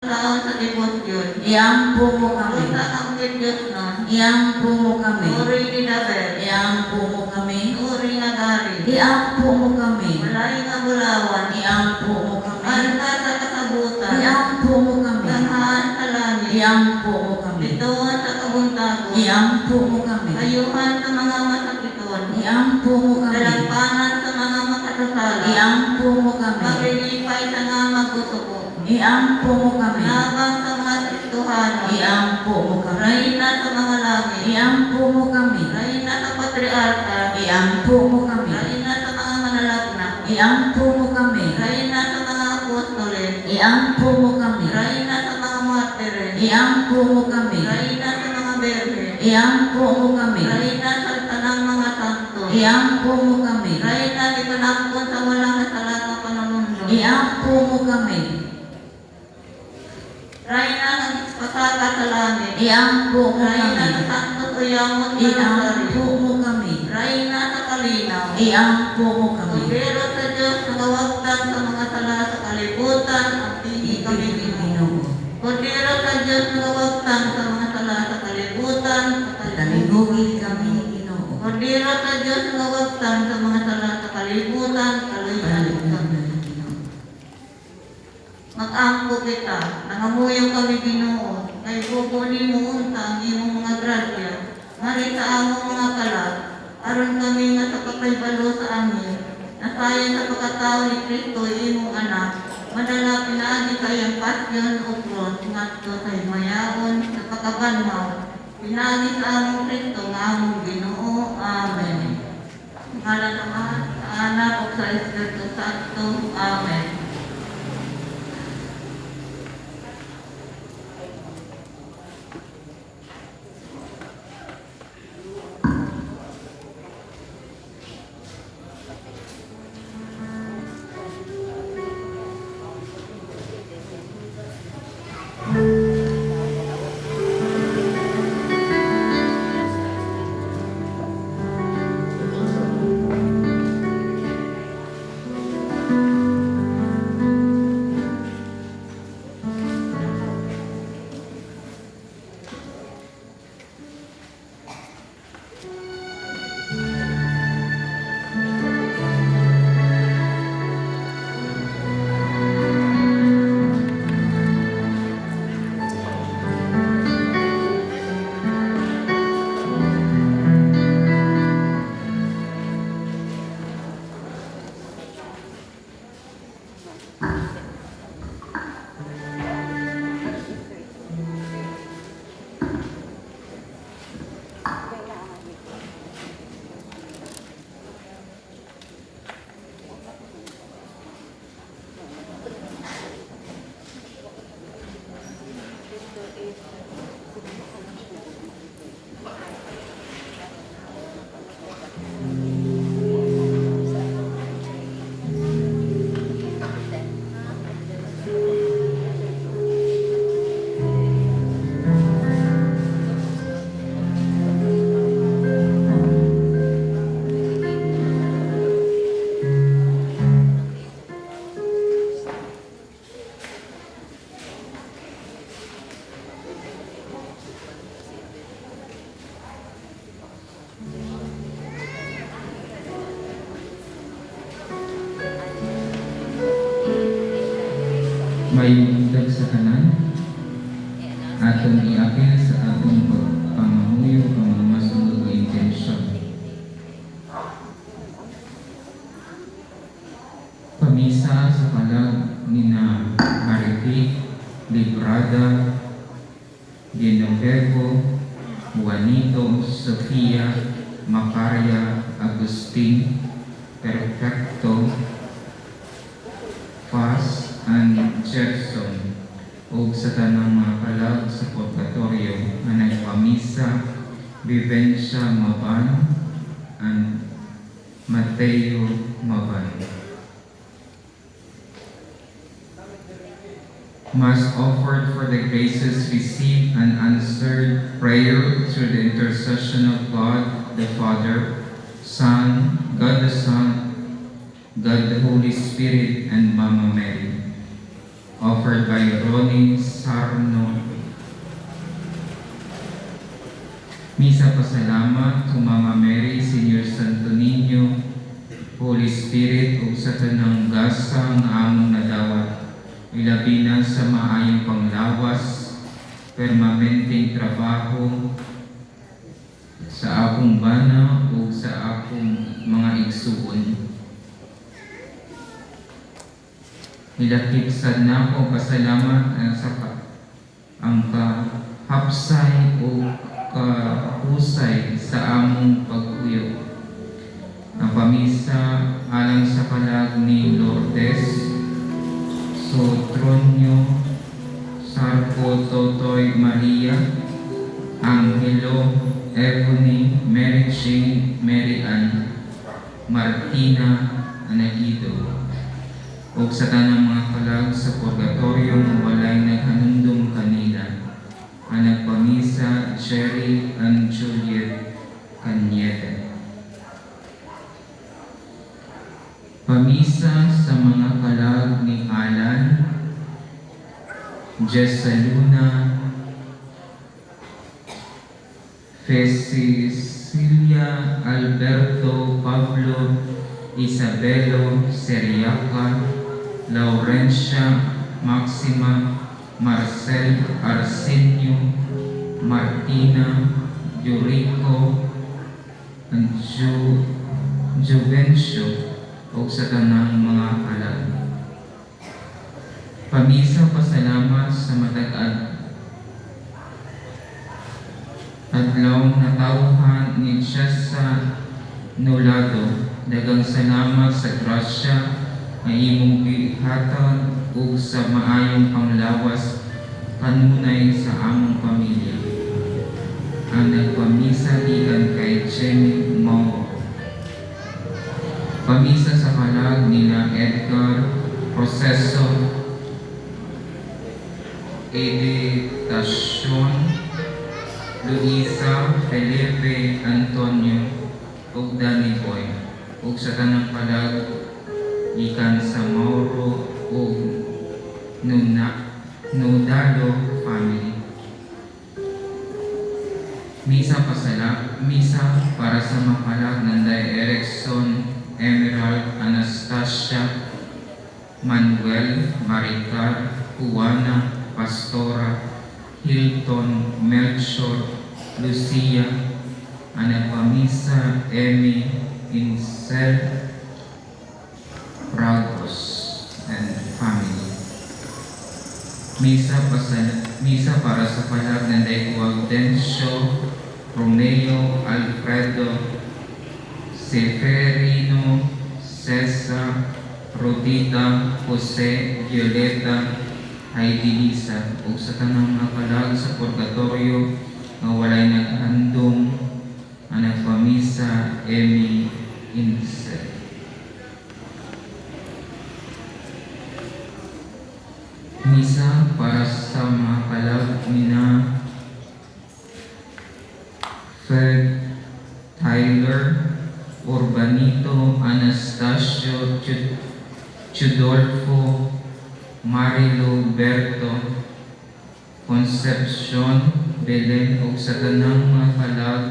Taon sa debosyon. Iampo mo kami. Rosa ang Diyos nun. Iampo mo kami. Uri ni David. Iampo mo kami. Uri nga gari. Iampo mo kami. Malay nga bulawan. Iampo mo kami. Alta sa kasabutan. Iampo mo kami. Ganghaan sa langit. Iampo mo kami. Bituon sa kabuntagon. Iampo mo kami. Ayuhan sa mga masakiton. Iampo mo kami. Dalagpanan sa mga makasasala. Iampo mo kami. Maglilipay sa nga magsusuko. Iampo mo kami. Laban sa mga Kristohano. Iampo mo kami. Reyna sa mga langit. Iampo mo kami. Reyna sa patriarka. Iampo mo kami. Reyna sa mga manalagna. Iampo mo kami. Reyna sa mga apostoles. Iampo mo kami. Reyna sa mga martires. Iampo mo kami. Reyna sa mga berhe. Iampo mo kami. Reyna sa tanang mga santo. Iampo mo kami. Reyna gipanakon sa walang nasala nga panamundo. Iampo mo kami. Reyna nga gispasaka sa langit. Iampo mo Reyna kami. sa santos uyamot nga Iampo rosaryo. mo kami. Reyna sa kalinaw. Iampo mo kami. Kordero sa Diyos nagawagtan sa mga sala sa kalibutan, ang tingi kami Ginoo. Ginoo. Kordero sa Diyos nagawagtan sa mga sala sa kalibutan, Taligugi kami, Ginoo. Kordero sa Diyos nagawagtan sa mga sala sa kalibutan, kaluyan kami. Ginoo. Mag-ampo kita, nangamuyo kami, Ginoo, kay bubunin mo unta ang imong mga grasya, ngari sa among mga kalag, aron kami nga sa pagkaybalo sa amin, nasayon sa pagkatao ni Kristo imong anak, madala pinaagi sa iyang pasyon o cross, ngadto sa himayaon sa pagkabanhaw, pinaagi sa among Kristo nga among Ginoo. Amen. Ngalan ng Ama, sa Anak, ug sa Espiritu Santo. Amen. Maayong buntag sa tanan. Atong iapil sa atong pagpangamuyo ang mga masunod nga intensyon. Pamisa sa kalag ni na Maripi, Librada, Genovevo, Juanito, Sofia, Macaria, Agustin, Perfecto, Faz, and Gerson ug sa tanang mga kalag sa purgatorio nga nagpamisa, Vivencia Maban and Mateo Maban. Mass offered for the graces received and answered prayer through the intercession of God the Father, Son, God the Son, God the Holy Spirit, and Mama Mary. Offered by Ronnie Sarno. Misa pasalamat to Mama Mary, Senior Santo Niño, Holy Spirit, ug sa tanang gasa nga among nadawat. Ilabi na sa maayong panglawas, permanenteng trabaho, sa akong bana ug sa akong mga igsuon. Nilakip sad nako pasalamat sa ang kahapsay o kahusay sa among pagpuyo. Ang pamisa alang sa kalag ni Lourdes Sotronio Sarko Totoy Maria Angelo Ebony Mary Jane Mary Ann Martina Anagido ug sa tanang mga kalag sa purgatorio nga walay naghanumdum kanila. Ang nagpamisa, Jerry and Juliet Cañete. Pamisa sa mga kalag ni Alan, Jessa Luna, Cecilia, Alberto, Pablo, Isabelo, Seriaca, Laurencia, Maxima, Marcel, Arsenio, Martina, Yurico, and Juvencio, ug sa tanang mga kalag. Pamisa pasalamat sa matag adlaw natawhan ni Chesa Nolado. Daghang salamat sa grasya nga imong gihatag ug sa maayong panglawas kanunay sa among pamilya. Ang nagpamisa gikan kay Jenny Mauro. Pamisa sa kalag nila Edgar Proceso Editacion, Luisa, Felipe, Antonio, ug Danny Boy, ug sa tanang kalag gikan sa Mauro ug Nodalo family. Misa para sa makalag Nanday Erickson, Emerald, Anastasia, Manuel, Maricar, Juana, Pastora, Hilton, Melchor, Lucia, Anapamisa, Emmy, Incel, Ragos, and family. Misa para sa kalag Nanday Guaudencio, Romeo, Alfredo, Seferino, Cesar, Rodita, Jose, Violeta, Heidelisa, ug sa tanang mga kalag sa purgatorio nga walay naghandom. Ang nagpamisa, Emmy Incel. Misa para sa mga kalag nina Fred Tyler, Urbanito, Anastasio, Chudolfo, Marilo, Berto, Concepcion, Belen, ug sa tanang mga kalag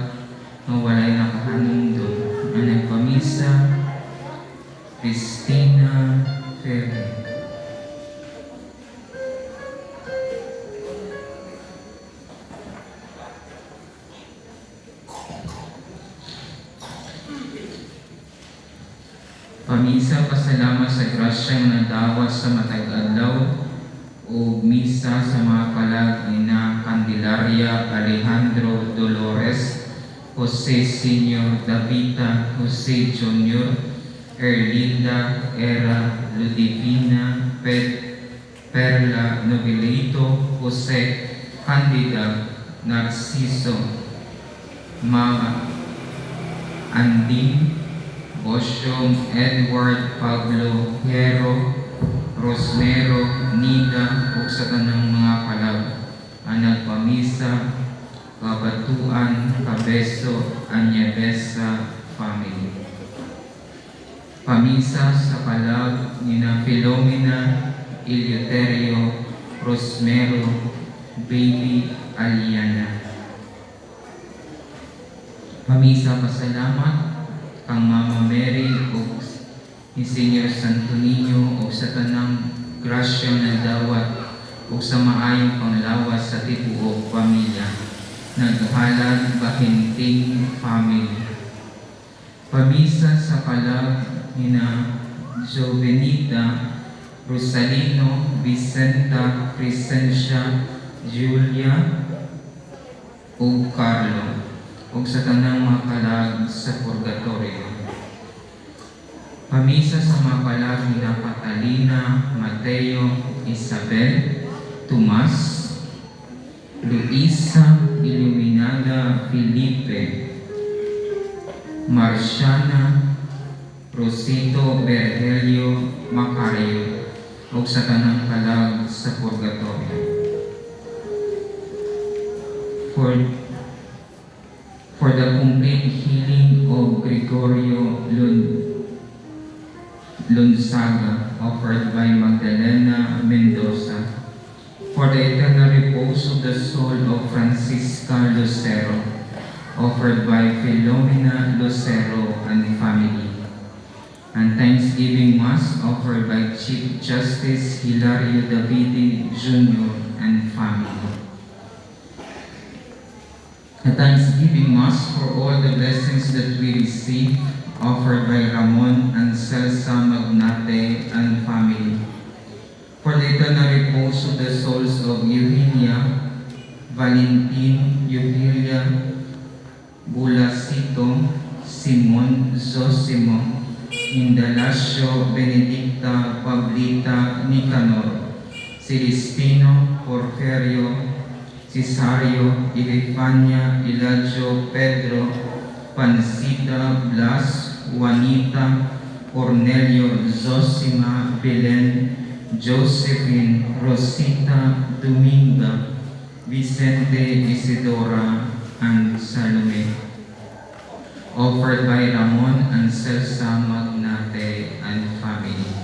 nga walay nakahanumdum. Ang nagpamisa, Cristina Ferrer. Pamisa pasalamat sa grasyang nadawat sa matag adlaw ug misa sa mga kalag nina Candelaria, Alejandro, Dolores, Jose Sr., Davita, Jose Jr., Erlinda, Era, Ludivina, Perla, Novelito, Jose, Candida, Narciso, Mama, Anding, Bosyong, Edward, Pablo, Hero, Rosmero, Nida, ug sa tanang mga kalag. Ang nagpamisa, Kabatuan, Kabeso, Anyabesa family. Pamisa sa kalag nina Filomena, Eleuterio, Rosmero, Baby Aliana. Pamisa pasalamat kang Mama Mary ug ni Senior Santo Niño ug sa tanang grasya nga dawat ug sa maayong panglawas sa tibuok pamilya. Naghalad Bahinting family. Pamisa sa kalag nina Jovenita, Rosalino, Vicenta, Crescencia, Julia, ug Carlo, ug sa tanang mga kalag sa purgatorio. Pamisa sa mga kalag nina Catalina, Mateo, Isabel, Tomas, Luisa, Iluminada, Felipe, Marciana, Rosito, Berhelio, Macario, ug sa tanang kalag sa purgatorio. For the complete healing of Gregorio Lunsaga, offered by Magdalena Mendoza. For the eternal repose of the soul of Francisca Lucero, offered by Philomena Lucero and family. And Thanksgiving Mass offered by Chief Justice Hilario Davide Jr. and family. A Thanksgiving Mass for all the blessings that we receive, offered by Ramon and Celsa Magnate and family. For the eternal repose of the souls of Eugenia, Valentin, Eugenia, Bulasito, Simon, Zosimo, Indalacio, Benedicta, Pablita, Nicanor, Celestino, Porferio, Cesario, Epifania, Eladio, Pedro, Pancita, Blas, Juanita, Cornelio, Zosima, Belen, Josephine, Rosita, Dominga, Vicente, Isidora, and Salome. Offered by Ramon and Celsa Magnate and family.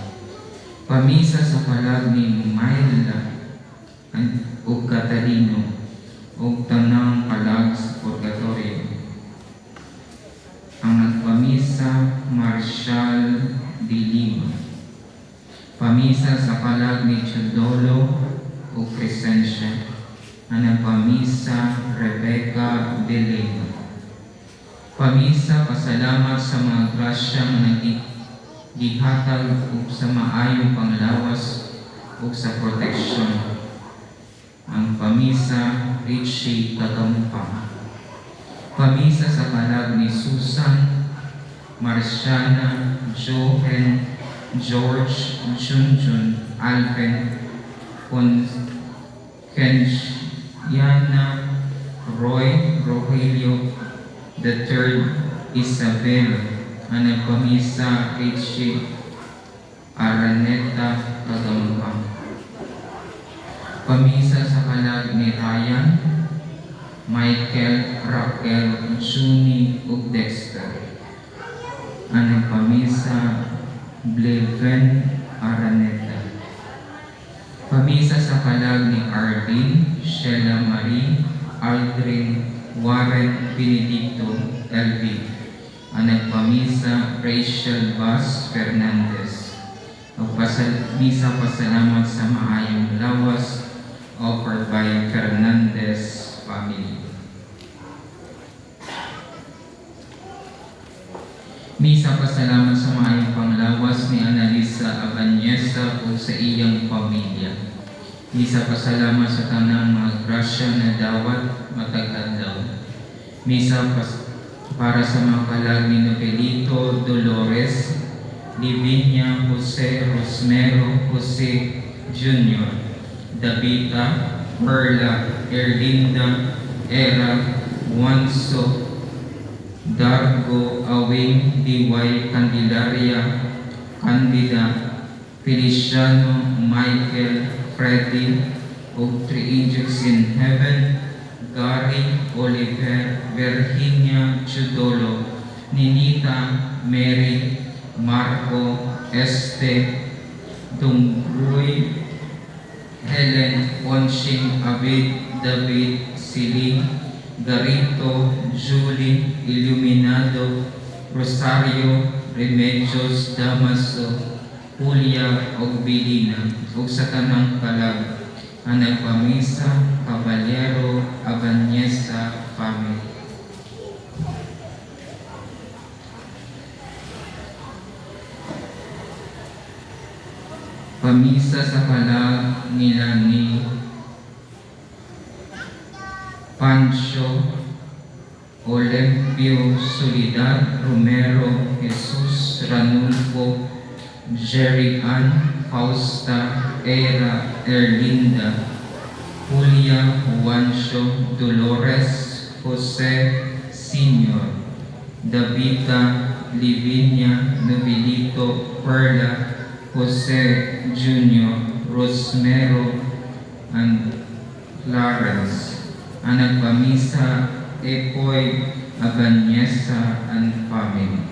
Pamisa sa kalag ni Myla and ug Catalino ug tanang kalag sa purgatorio. Ang nagpamisa, Marshal de Lima. Pamisa sa kalag ni Chodolo ug Crescencia. Ang nagpamisa, Rebecca de Lima. Pamisa pasalamat sa mga grasya nga gihatag ug sa maayong panglawas ug sa proteksyon. Ang pamisa, Richie Kagampang. Pamisa sa kalag ni Susan, Marciana, Johen, George, Junjun, Alvin, Kenjiana, Roy, Rogelio, the third, Isabel. Ang nagpamisa, Richie Araneta Kagampang. Pamisa sa kalag ni Ryan, Michael, Raquel, Juni ug Dexter. Ang nagpamisa, Bleven Araneta. Pamisa sa kalag ni Arlene, Sheila Marie, Aldrin, Warren Benedicto, LV. Ang nagpamisa, Rachel Bas Fernandez. Ang misa pasalamat sa maayong lawas, offered by Fernandez family. Misa pasalamat sa maayong panglawas ni Annalisa Abanyesa ug sa iyang pamilya. Misa pasalamat sa tanang mga grasya na dawat matag adlaw. Misa para sa mga kalag ni Novelito Dolores, Livinia Jose Rosmero Jose Jr., Davita, Perla, Erlinda, Era, Juanso, Dargo, Awing, Diway, Candelaria, Candida, Feliciano, Michael, Freddy, ug Three Angels in Heaven, Gary, Oliver, Virginia, Chudolo, Ninita, Mary, Marco, Este, Dungruy, Helen, Ponching, Abid, David, Celine, Garito, Julie, Iluminado, Rosario, Remedios, Damaso, Julia, ug Belina, ug sa tanang kalag, ang nagpamisa, Caballero, Abanyesa family. Pamisa sa kalag nila ni Pancho, Olempio, Solidad, Romero, Jesus, Ranulfo, Jerry Ann, Fausta, Era, Erlinda, Julia, Juancho, Dolores, Jose, Senior, Davita, Livinia, Nobilito, Perla, Jose Jr., Rosmero, and Clarence. Ang nagpamisa, Epoy, Abanyesa, and family.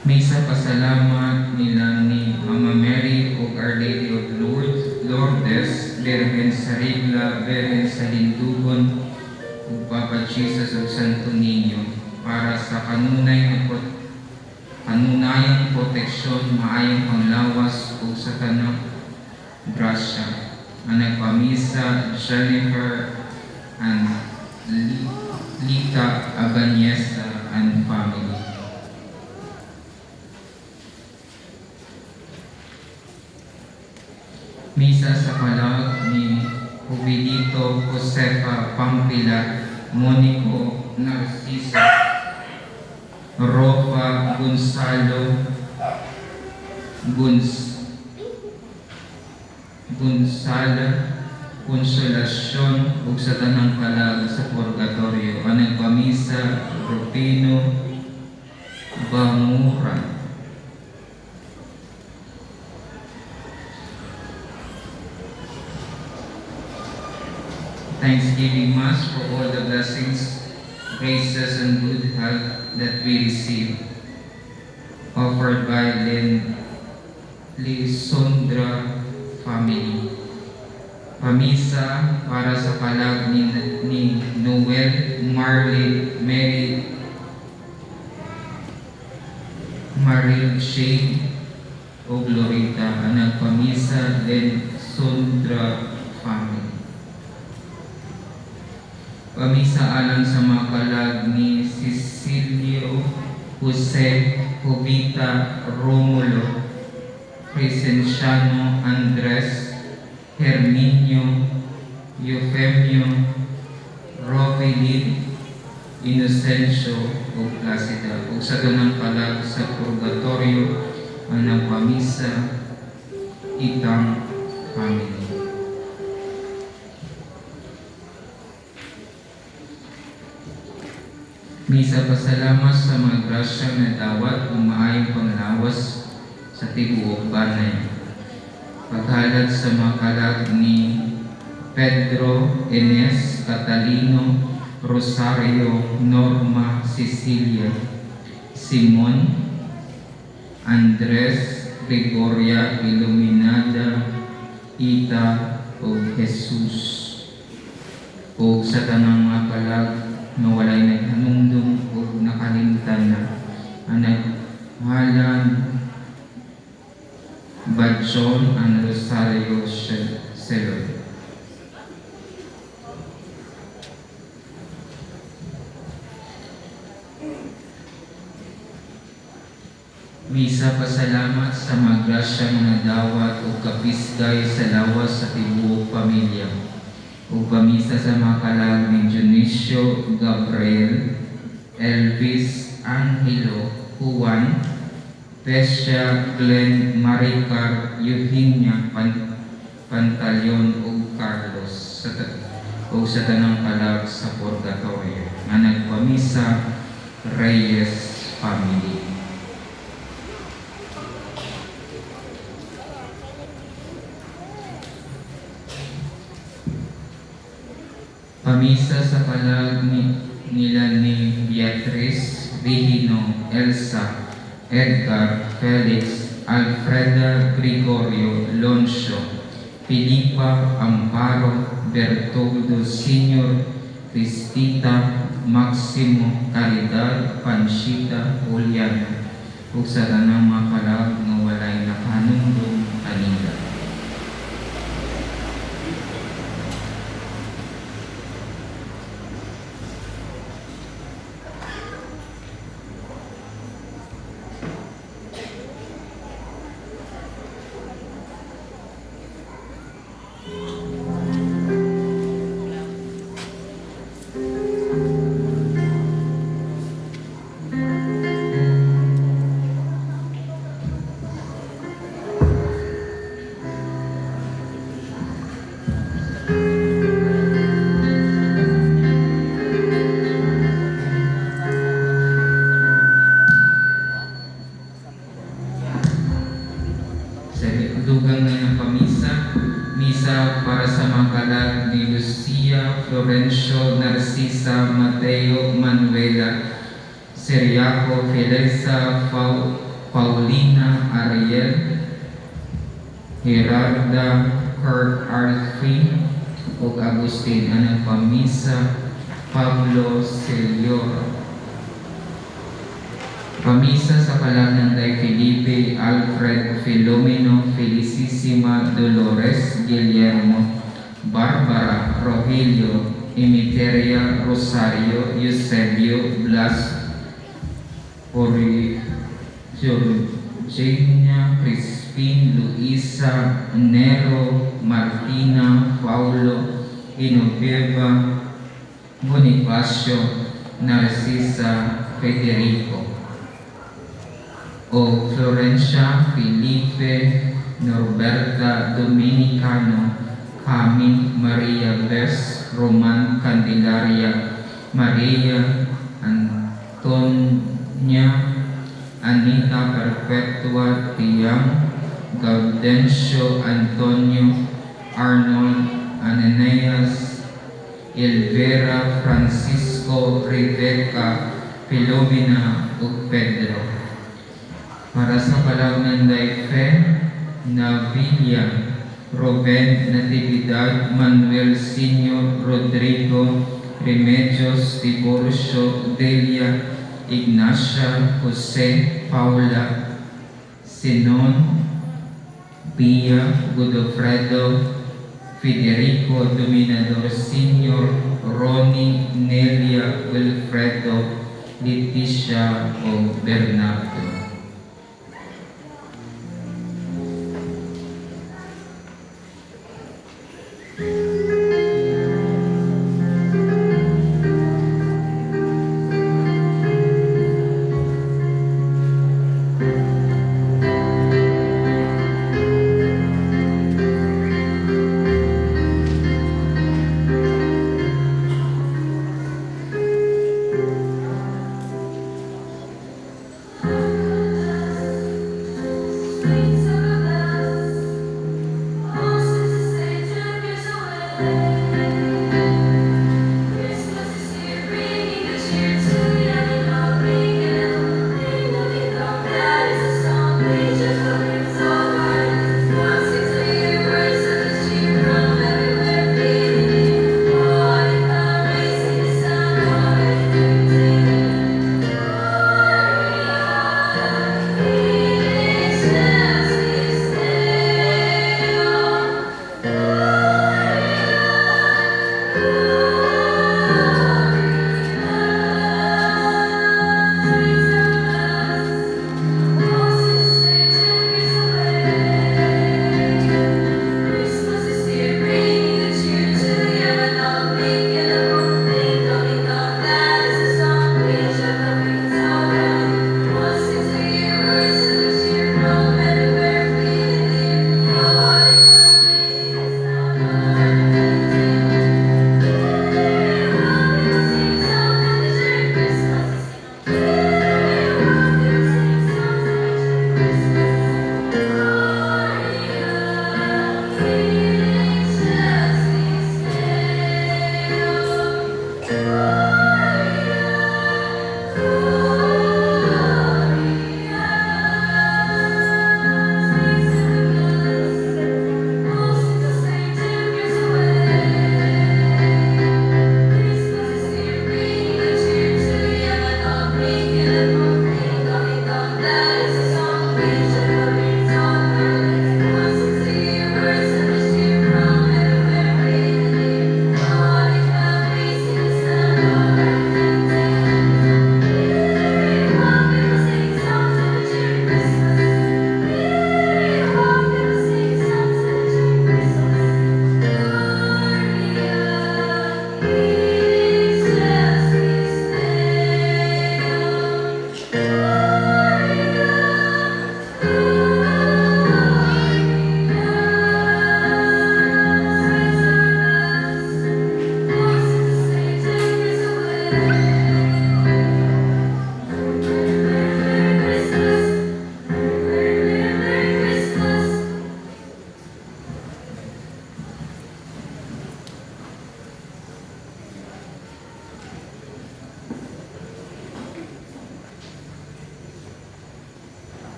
Misa pasalamat nila ni Mama Mary ug Our Lady of Lourdes, Lourdes, Birhen sa Rigla, Birhen sa Lindugon, ug Papa Jesus ug Santo Niño para sa kanunay nga kanunayang proteksyon, maayong panglawas ug sa tanang grasya. Ang nagpamisa, Jennifer and Lita Abanyesa and family. Misa sa kalag ni Jubilito, Josefa, Pampila, Monico, Narciso, Rofa, Gonzalo, Gonzalo, Consolacion, ug sa tanang kalag sa Purgatorio. Ang nagpamisa, Rufino, Bamura. Thanksgiving Mass for all the blessings, graces, and good health that we receive. Offered by Lynn Lisondra family. Pamisa para sa kalag ni Noel, Marley, Mary, Maril Shane, o Glorita, ang nagpamisa Lynn Sondra family. Pamisa alang sa mga kalag ni Cecilio, Jose, Jovita, Romulo, Crescenciano, Andres, Herminio, Eufemio, Rovelin, Inocencio, ug Placida, ug sa tanang kalag sa Purgatorio ang nagpamisa Itang family. Misa pasalamat sa mga grasya nga dawat ug maayong panglawas sa tibuok banay. Paghalad sa mga kalag ni Pedro, Ines, Catalino, Rosario, Norma, Cecilia, Simon, Andres, Gregoria, Iluminada, Ita, ug Jesus. Ug sa tanang mga kalag nga walay naghanumdum ug nakalimtan na, ang naghalan Badjon and Rosario Celon. Misa pasalamat sa mga grasya nga nadawat ug kapisgay sa lawas sa tibuok pamilya. Ug pamisa sa mga kalag ni Dionisio, Gabriel, Elvis, Angelo, Juan, Pesha, Glenn, Maricar, Eugenia, Pantaleon ug Carlos ug sa tanang kalag sa Purgatorio nga nagpamisa Reyes family. Pamisa sa kalag nila ni Beatrice, Regino, Elsa, Edgar, Felix, Alfreda Gregorio Loncio, Filipa Amparo Bertoldo Sr., Cristita Maximo Caridad Panchita Juliana, ug sa tanang mga kalag nga walay nakahanumdum kanila. Sa dugang na ng pamisa, misa para sa mga kalag ni Lucia, Florencio, Narcisa, Mateo, Manuela, Seriaco, Felisa, Paulina, Ariel, Gerarda, Kurt Arfi, ug Agustin. Anang pamisa, Pablo Selior. Pamisa sa kalag ng Day Felipe, Alfred, Filomeno, Felicissima, Dolores, Guillermo, Barbara, Rogelio, Emiteria, Rosario, Eusebio, Blas, Georgina, Crispin, Luisa, Nero, Martina, Paulo, Genoveva, Bonifacio, Narcisa, Federico, o Florencia, Felipe, Norberta, Dominicano, Carmen, Maria Bes, Roman, Candelaria, Maria, Antonia, Anita Perpetua, Tiang, Gaudencio, Antonio, Arnold, Ananias, Elvera, Francisco, Rebecca, Filomena, ug Pedro. Para sa kalag ng Dayfe, Navilla, Ruben, Natividad, Manuel Sr., Rodrigo, Remedios, Tiburcio, Delia, Ignacia, Jose, Paula, Sinon, Pia, Godofredo, Federico Dominador Sr., Ronnie, Nelia, Wilfredo, Leticia, o Bernardo.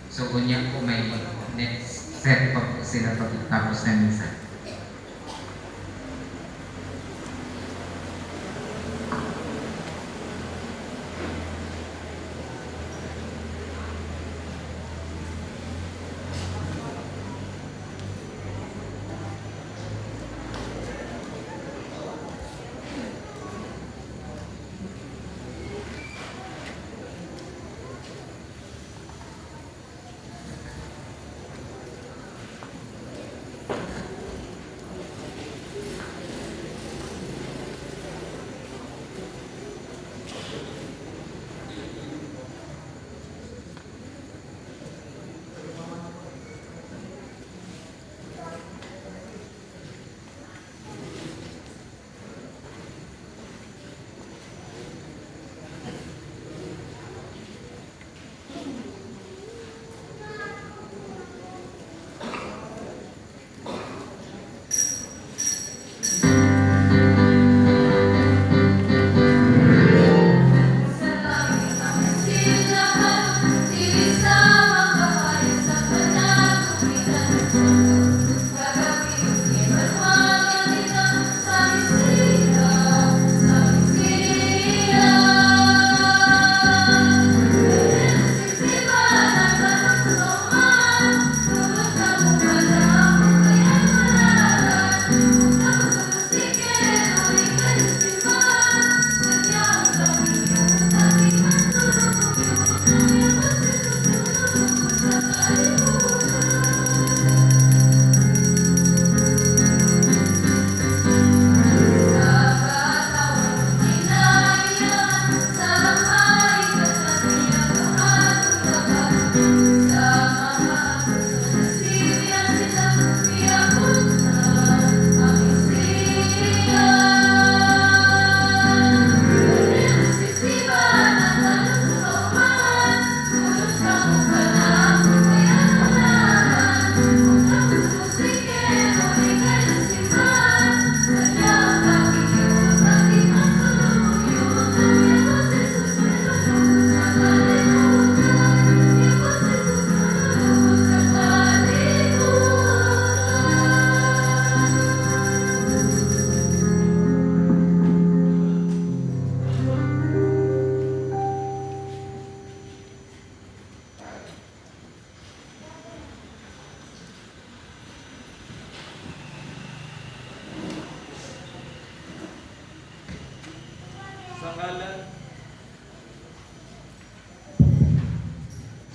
So unya po may next set pa po sila pagkatapos ng misa.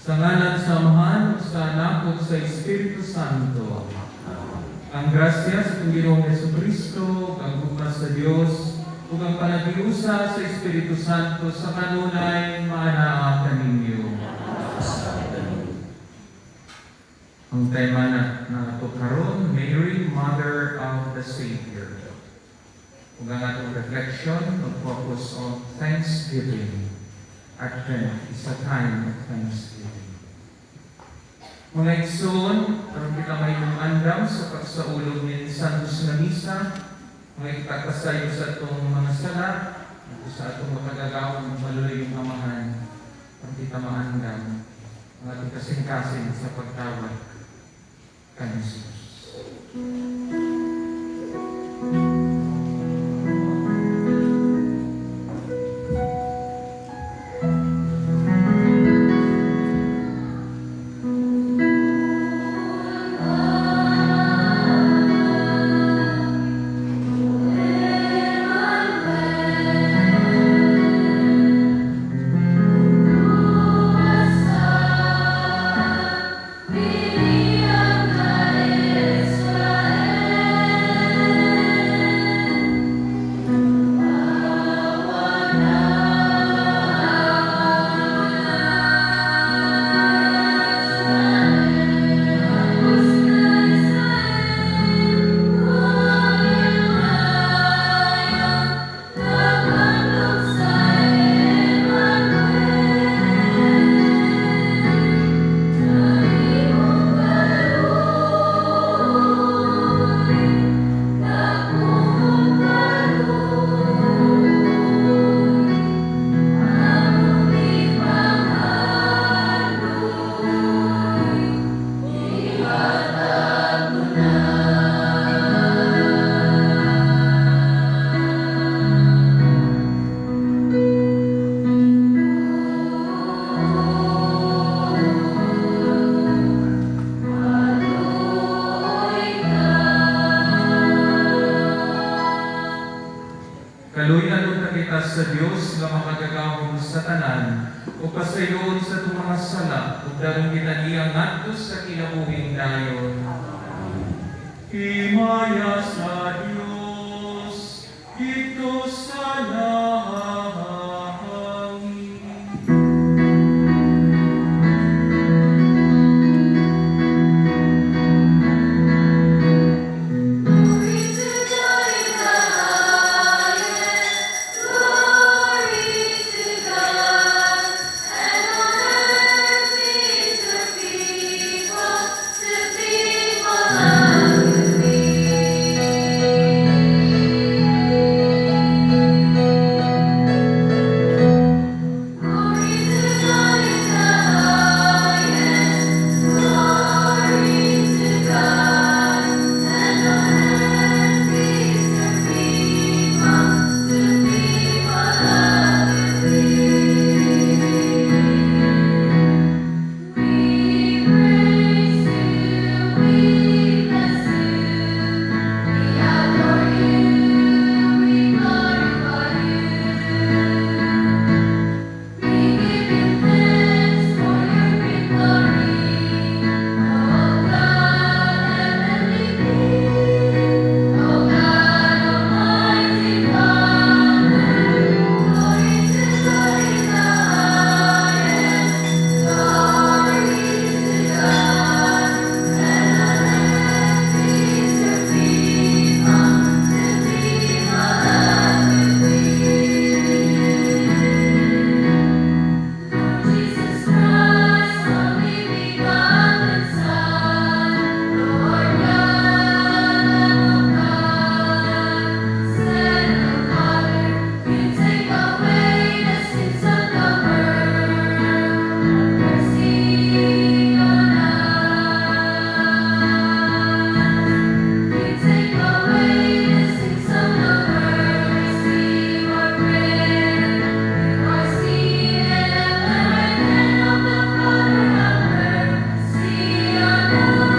Sa ngalan sa Amahan, sa Anak, ug sa Espiritu Santo. Ang grasya sa atong Ginoong Hesukristo, ang gugma sa Dios, ug ang panaghiusa sa Espiritu Santo sa kanunay maanaa kaninyo. Ang tema na nato karon, Mary, Mother of the Savior. Ug ang atong reflection mag-focus on thanksgiving. Advent is a time of thanksgiving. Mga igsoon, aron kita mahimong andam sa pagsaulog ni Santos nga Misa, mga ipagpasayo sa atong mga sala, ug sa atong makagagahom maluluyong Amahan, aron kita maandam ang atong kasing-kasing sa pagtawag kan Jesus. Israel. sa Dios nga makagagahom sa tanan, ug pasayloon sa atong mga sala, ug dalhon kita niya ngadto sa kinabuhing dayon. Himaya sa Dios, didto sa langit. Glory to God in the highest, glory to God, and on earth peace to people of good Glory to God in the highest, glory to God, and on earth peace to people of good We praise you, we bless you, we adore you, we glorify you. We give you thanks for your great glory, O God, heavenly King, O God, almighty Father. Glory to God in the highest, glory to God, and on earth peace to people of good Lord Jesus Christ, only begotten Son, Lord God, Lamb of God, Son of Father, you take away the sins of the world. Have mercy on us. You take away the sins of the world, receive our prayer. You are seated at the right hand of the Father, have mercy on us.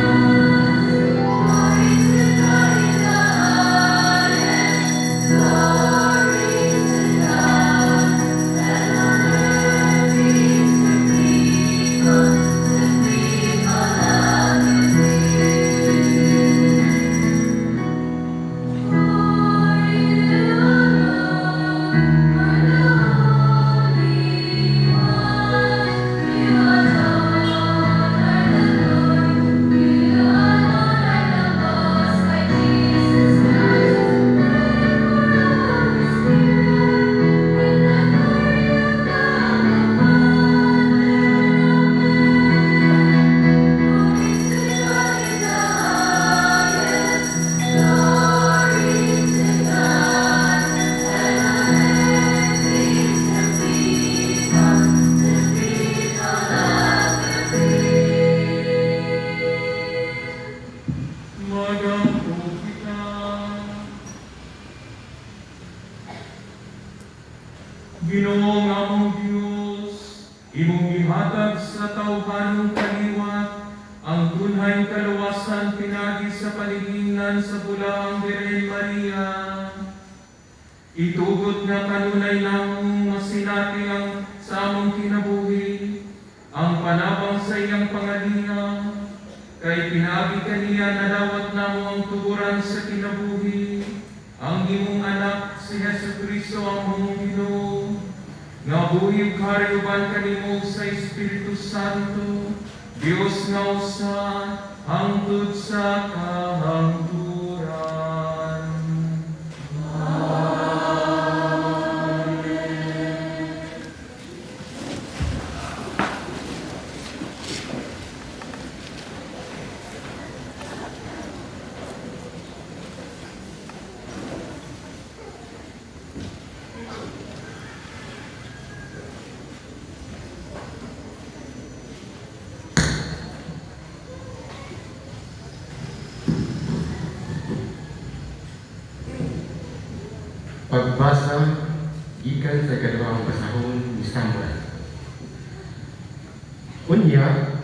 Glory to God in the highest, glory to God, and on earth peace to people of good For you alone are the Holy One. You alone are the Lord. You alone are the Most High, Jesus Christ. And for the Holy Spirit, with the glory of God the Father. Amen. Glory to God in the highest, glory to God, and on earth peace to people of good Magampo kita. Ginoo nga among Dios, imong gihatag sa tawhanong kaliwat ang tunhay kaluwasan pinaagi sa panigingnan sa Bulaang Birhen Maria. Itugot nga kanunay namong masinati ang sa among kinabuhi, ang panabang sa iyang pangalinga, kay pinaagi kaniya nadawat namo ang tuguran sa kinabuhi, ang imong anak si Hesus Kristo ang among Ginoo, nga buhi ug hari uban kanimo sa Espiritu Santo, Dios nga usa, hangtod sa kahangturan. Pagbasa gikan sa ikaduhang basahon ni Samuel. Unya,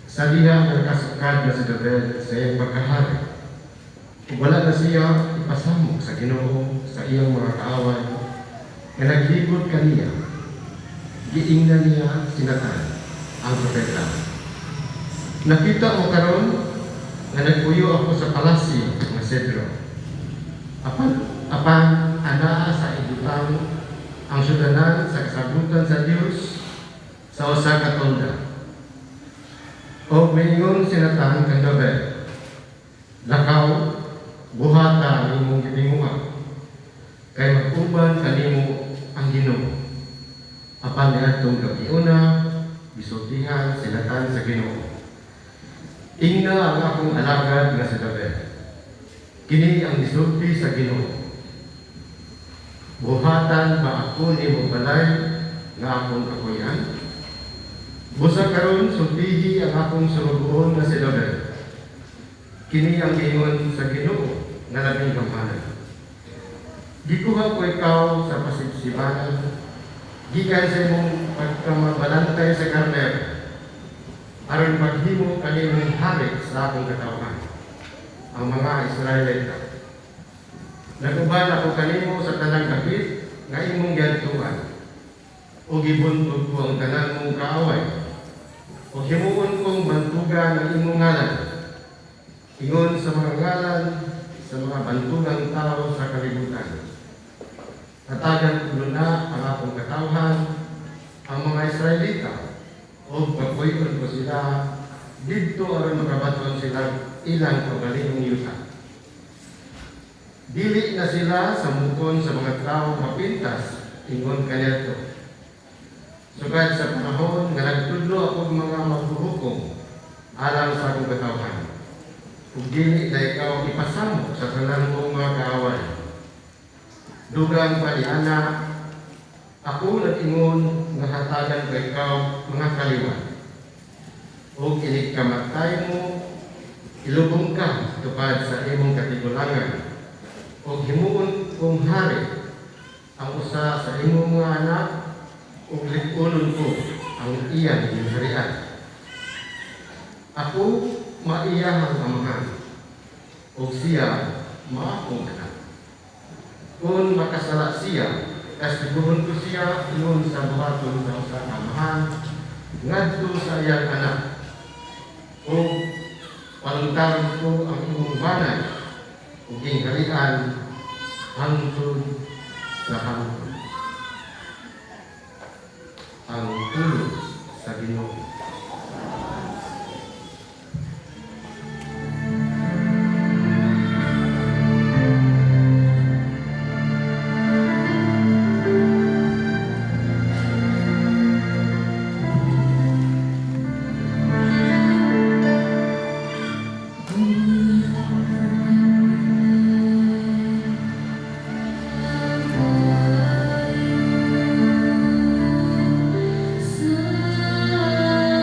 sa diha nga nakasukad na si David sa iyang pagkahari, ug wala na siya ipasamok sa Ginoo sa iyang mga kaaway. Nga naglibot kaniya, giingnan niya si Nathan, ang propeta. "Nakita mo karon nga nagpuyo ako sa palasyo nga sedro. Apan anaa sa ibutang ang syudanan sa kasabutan sa Dios sa usa ka tolda." O miingon si Nathan kang David, "Lakaw, buhata ang imong gitinguha, kay mag-uban kanimo ang Ginoo." Apan niadtong gabiuna, gisultihan si Nathan sa Ginoo, "Ingna ang akong alagad nga si David. Kini ang gisulti sa Ginoo: Buhatan ba ako nimo balay nga akong kapuy-an? Busa karon sultihi ang akong surugoon nga si David. Kini ang giingon sa Ginoo nga labing gamhanan: Gikuha ko ikaw sa pasibsibanan, gikan sa imong pagkamabalantay sa karnero, aron maghimo kanimong hari sa akong katawhan, ang mga Israelita. Nag-uban ako kanimo sa tanang dapit nga imong giadtuan, ug gibuntog ko ang tanan mong kaaway, ug himuon kong bantugan ang imong ngalan, ingon sa mga ngalan sa mga bantugang tao sa kalibutan. Hatagan ko na ang akong katawhan, ang mga Israelita, ug papuy-on ko sila didto aron makabaton sila ilang kaugalingong yuta. Dili na sila samukon sa mga tao mapintas ingon kaniadto. Sukad sa panahon nga nagtudlo ako mga maghuhukom alang sa akong katawhan. Ug dili na ikaw ipasamok sa tanan mong mga kaaway. Dugang pa niana, ako nag-ingon nga hatagan ko ikaw mga kaliwat. Ug inig kamatay mo, ilubong ka tupad sa imong katigulangan. Ug himuon kong hari ang usa sa imong mga anak ug lig-unon ko ang iyang gingharian. Ako maiyahang amahan ug siya maakong anak. Kung makasala siya, kastiguhon ko siya ingon sa buhaton sa usa ka amahan ngadto sa iyang anak. Ug palungtaron ko ang imong banay ug gingharian hangtod sa hangtod." Ang pulong sa Ginoo. Sa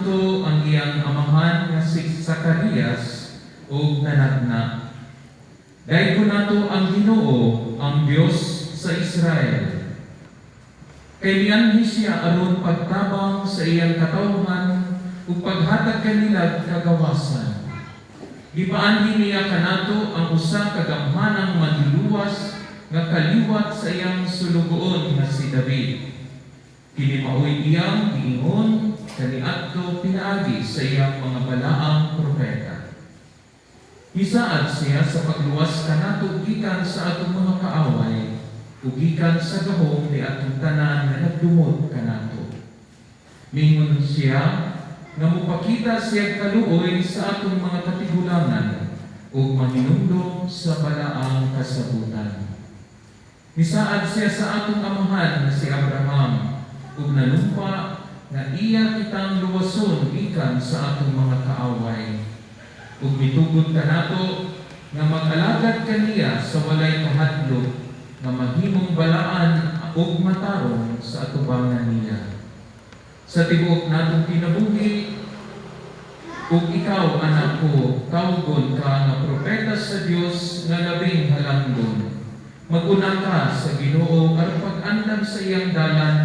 Santo ang iyang amahan nga si Zacarias ug nanagna. Daygon nato ang Ginoo, ang Dios sa Israel. Kay mianhi siya aron pagtabang sa iyang katawhan ug paghatag kanila kagawasan. Gipaanhi niya kanato ang usa ka gamhanang manluluwas nga kaliwat sa iyang sulugoon nga si David. Kini maoy iyang giingon kaniadto pinaagi sa iyang mga balaang propeta. Misaad siya sa pagluwas kanato gikan sa atong mga kaaway ug gikan sa gahom ni atong tanan nga nagdumot kanato. Mingon siya nga mopakita siya kaluoy sa atong mga katigulangan ug mahinumdom sa balaang kasabutan. Misaad siya sa atong amahan nga si Abraham ug nanumpa nga iya kitang luwason gikan sa atong mga kaaway. Ug mitugot kanato nga mag-alagad kaniya sa walay kahadlok, nga mahimong balaan ug matarong sa atubangan niya sa tibuok natong kinabuhi. Ug ikaw, anak ko, tawgon ka nga propeta sa Dios nga labing halangdon. Mag-una ka sa Ginoo aron pag-andam sa iyang dalan,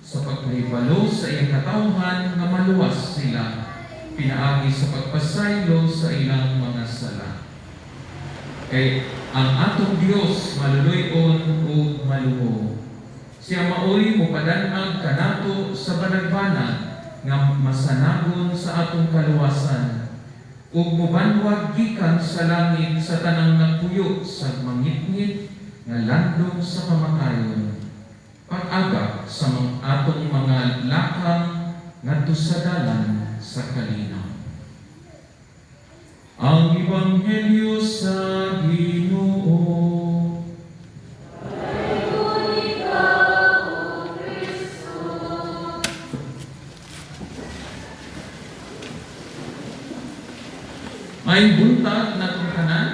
sa pagpahibalo sa iyang katawhan nga maluwas sila pinaagi sa pagpasaylo sa ilang mga sala. Kay ang atong Dios maluluy-on ug maluho. Siya maoy mopadan-ag kanato sa banagbanag nga masanagon sa atong kaluwasan ug mobanwag gikan sa langit sa tanang nagpuyo sa mangitngit nga landong sa kamatayon, pag-agak sa mga atong mga lakang ngadto sa dalan sa kalinaw. Ang Ebanghelyo sa Ginoo. Dayon ikaw, O Kristo. May buntag natong tanan.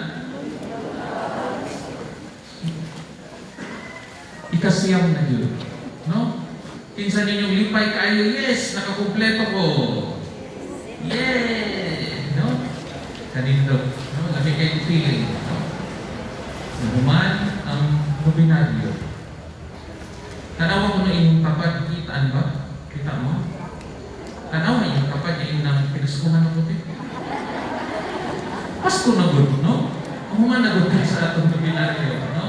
9 na gyud. No? Kinsa ninyong lipay kaayo, "Yes, nakakumpleto ko. Yeah!" No? Kanindot. No? Lami kay feeling. No? Nahuman ang nobinaryo. Tanawa ko na inyong tapad, kitaan ba? Kita mo? Tanawa inyong tapad, yung nang pinaskuhan ng puti. Pasko na gud, no? Human na gud sa atong nobinaryo, no?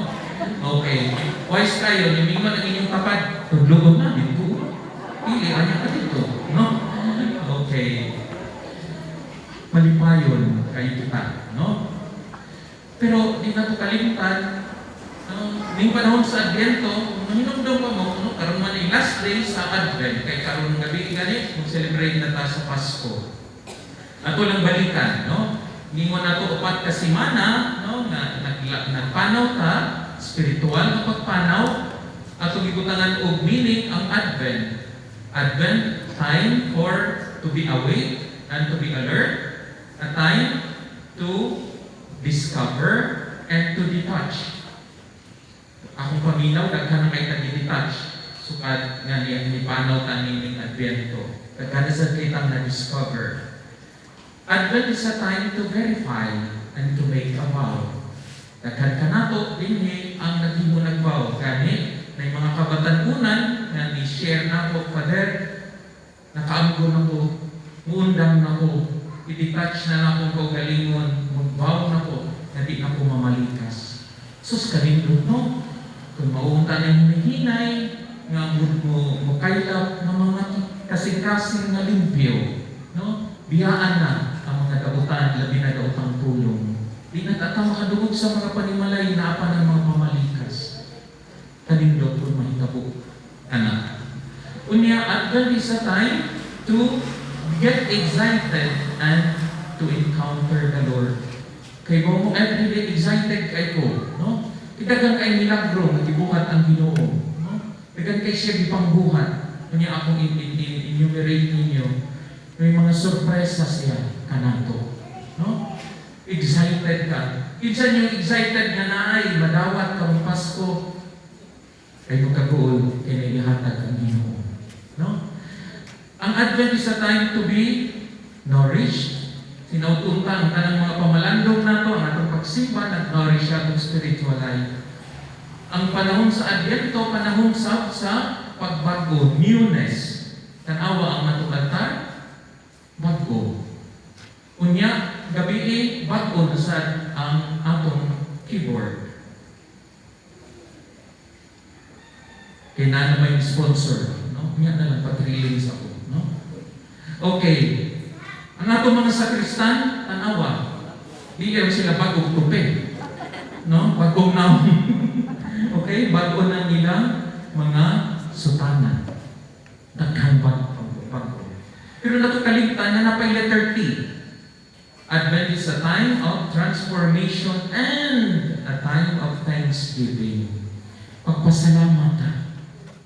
Okay. Wise kayo, nimingon ang inyong tapad. Tudlogon na, dito. Pili, anya ka dito, no? Okay. Malipayon kayo kita, no? Pero di na to kalimtan, no? Ning panahon sa Adviento, mahinumdum pa mo, no? Karon man ay last day sa Advent, kay karon gabi gani, mag-celebrate na ta sa Pasko. Ato lang balikan, no? Ningon nato 4 ka semana, no, nga nagpanaw ta, spiritual nga pagpanaw, ato gikutangan og meaning ang Advent. Advent, time for to be awake and to be alert, a time to discover and to detach. Akong paminaw, daghan na kay tag-detach. Sukad nga niya ni panaw tani ning Adviento. Daghan na sa kitang na-discover. Advent is a time to verify and to make a vow. Daghan kanato dinhi ang naghimo nagvow. Gani, na mga kabatan-unan nga ni-share nako, "Father, nakaamgo na ko, muundang na ko, i-detach na nako kaugalingon, mag-vow na ko, na di na ko mamalikas." Sus, kanindot, no? Kung mauunta na yung hinihinay, nga mo kaylap ng mga kasing-kasing nga limpyo, no? Biyaan na ang mga dautan, labi na daotang pulong. Di na ta makadungog sa mga panimalay na pa ng mga pamalikas. Kanindot kung mahitabo. Ana. Unya, Advent is a time to get excited and to encounter the Lord. Kay mo everyday excited kay ko, no? Daghan kay milagro nga gibuhat ang Ginoo, no? Daghan kay siya gipangbuhat. Unya akong enumerate ninyo, may mga sorpresa siya kanato, no? Excited ka. Kinsa yung excited nga naay madawat karong Pasko? Kay magkaguol kay gihatag ang Ginoo, no? Ang Advent is a time to be nourished. Tinuod unta ang tanang mga pamalandong nato, ang atong pagsimba, nag-nourish atong spiritual life. Ang panahon sa Adbyento, panahon sa pagbago, newness. Tanawa ang atong altar, bago. Unya, gabii, bago na sad ang atong keyboard. Kay na may sponsor, no? Unya na lang patriling sa ako, no? Okay. Ang atong mga sakristan, tanawa. Di lang sila bagong tupi. No? Bagong naong. Okay? Bago na nilang mga sutana. Daghan bago. Pero nato kalimtan na napay letter T. Advent is a time of transformation and a time of thanksgiving. Pagpasalamat ta.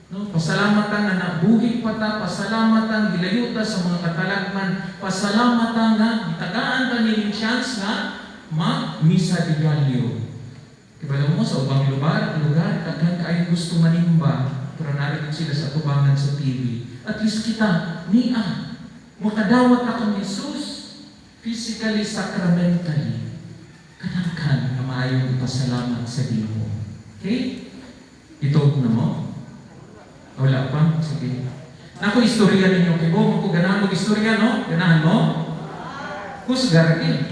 No? Pasalamat ta nga nabuhi pa ta, pasalamat ta gilayo ta sa mga katalagman, pasalamat ta nga gitagaan ta nining chance nga mag-misa de Gallo. Kibalo mo sa ubang lugar, daghan kaayo gusto manimba, pero narito sila sa tubangan sa TV. At least kita, niya, makadawat ta kang Jesus, physically, sacramentally. Kadaghan nga maayong ipasalamat sa Ginoo. Okay? Itog na mo? Wala pa? Sige. Nako, istorya ninyo. Kay mo ko ganahan mag istorya, no? Ganahan mo? Kusgar eh.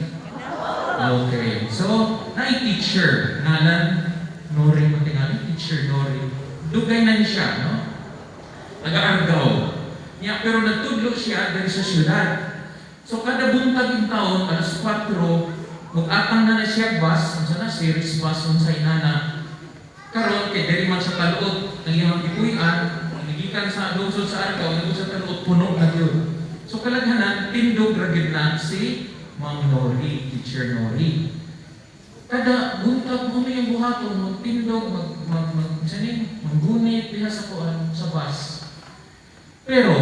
Okay. So, na-teacher. Ngalan, Nori matingali. Teacher Nori. Dugay na ni siya, no? Taga-Argao. Niya, pero nagtudlo siya diri sa syudad. So, kada buntag in taon, alas 4, mag-atang na na siya bus, unsa na, series bus, unsa inana. Karon kay diri man sa Taluot, ang iyang gipuy-an, gikan sa lungsod sa Argao, nagud sa Taluot, puno na gyud. So kalaghanan, tindog ra gyud na si Ma'am Nori, Teacher Nori. Kada buntag mo may buhaton, magtindog, mag mag mag unsa ni, manggunit diha sa kuan sa bus. Pero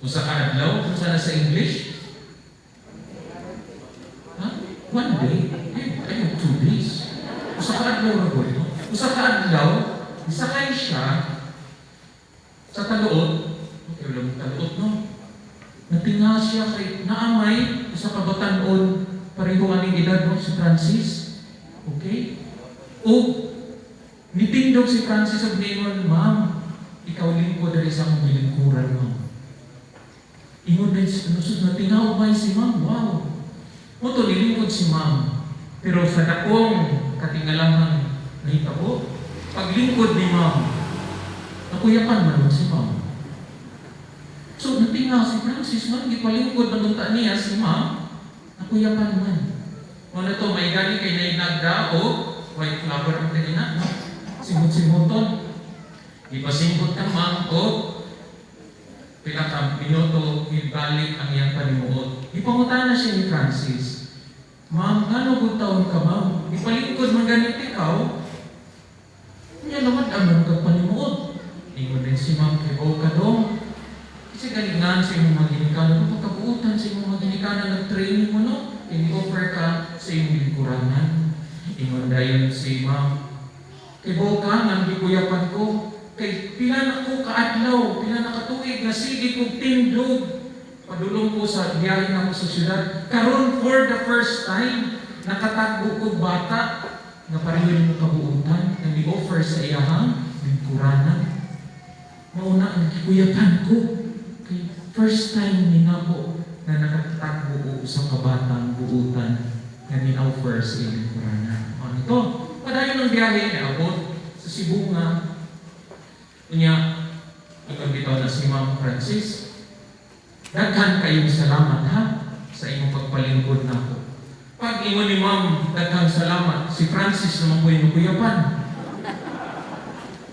usa ka adlaw, unsa na sa English? Ha? One day? Eh, ayun, 2 days. Usa ka adlaw ra gud, no? Usa ka adlaw, isakay siya sa Taluot. Okay, wala mong Taluot, no? Natinga siya kay naamay usa ka batan-on pareho aning edad, no, si Francis. Okay? O nitindog si Francis og ningon, "Ma'am, ikaw lingkod diri sa akong gilingkuran, ma'am." Ingon din si nusod natingaw may si ma'am. Wow. Mo to nilingkod si ma'am. Pero sa dakong katingalahan nahitabo, paglingkod ni ma'am, nakuyapan man si ma'am. So, natinga si Francis man, gipalingkod man unta niya si ma'am, nakuyapan man. Mo na to, may gani kay nainagda o white flower ang tingina, no? Simot-simoton. Gipasimot ka ma'am o pila ka minuto ibalik ang iyang panimuot. Ipangutana siya ni Francis, "Ma'am, ngano gud taon ka, ma'am? Ipalingkod man ganit ikaw. Nya naman aman kag panimuot." Ingon din si ma'am, "Kay ka dong. Kasi galingan sa imong mga ginikanan, kung pagkabuutan sa imong mga ginikanan, nag-training mo, no? Ini-offer ka sa imong lingkuranan." Ingon dayon si ma'am, "Kay ka, nga gikuyapan ko, kay pila na ko kaadlaw, pila na katuig, nga sige kong tindog. Padulong ko sa biyahe na ko sa syudad. Karon for the first time, nakatagbo ko bata nga pareho nimo kabuutan, nga ni-offer sa iyahang lingkuranan. Mauna ang gikuyapan ko. Kay first time ni nako na nakatagbo ko sa kabatang buutan nga ni-offer sa iyang lingkuranan." Ano ito? Padayon ng biyahe, naabot sa Sibonga. Unya, ingon bitaw na si Ma'am Francis, "Daghan kayong salamat ha sa imong pagpalingkod nako." Pag ingon ni Ma'am, "Daghang salamat," si Francis naman po yung kuyapan.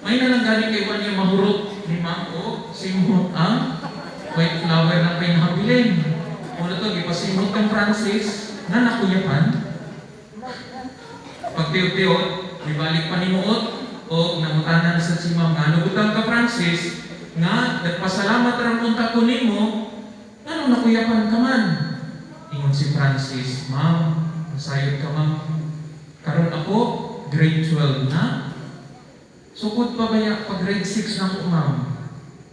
May na lang gani kay niya mahurot ni Ma'am o simot ang white flower na pinahabilin. Muna to, gipasimot kang Francis na nakuyapan. Pag tiyot-tiyot, ibalik pa ni Muot o nangutana na sa si Ma'am nga, "Nubutang ka Francis, nga nagpasalamat ram unta ko nimo, ngano nakuyapan ka man?" Ingon si Francis, "Ma'am, pasayod ka ma'am. Karon ako, grade 12 na. Sukod pa baya pag grade 6 na ko ma'am.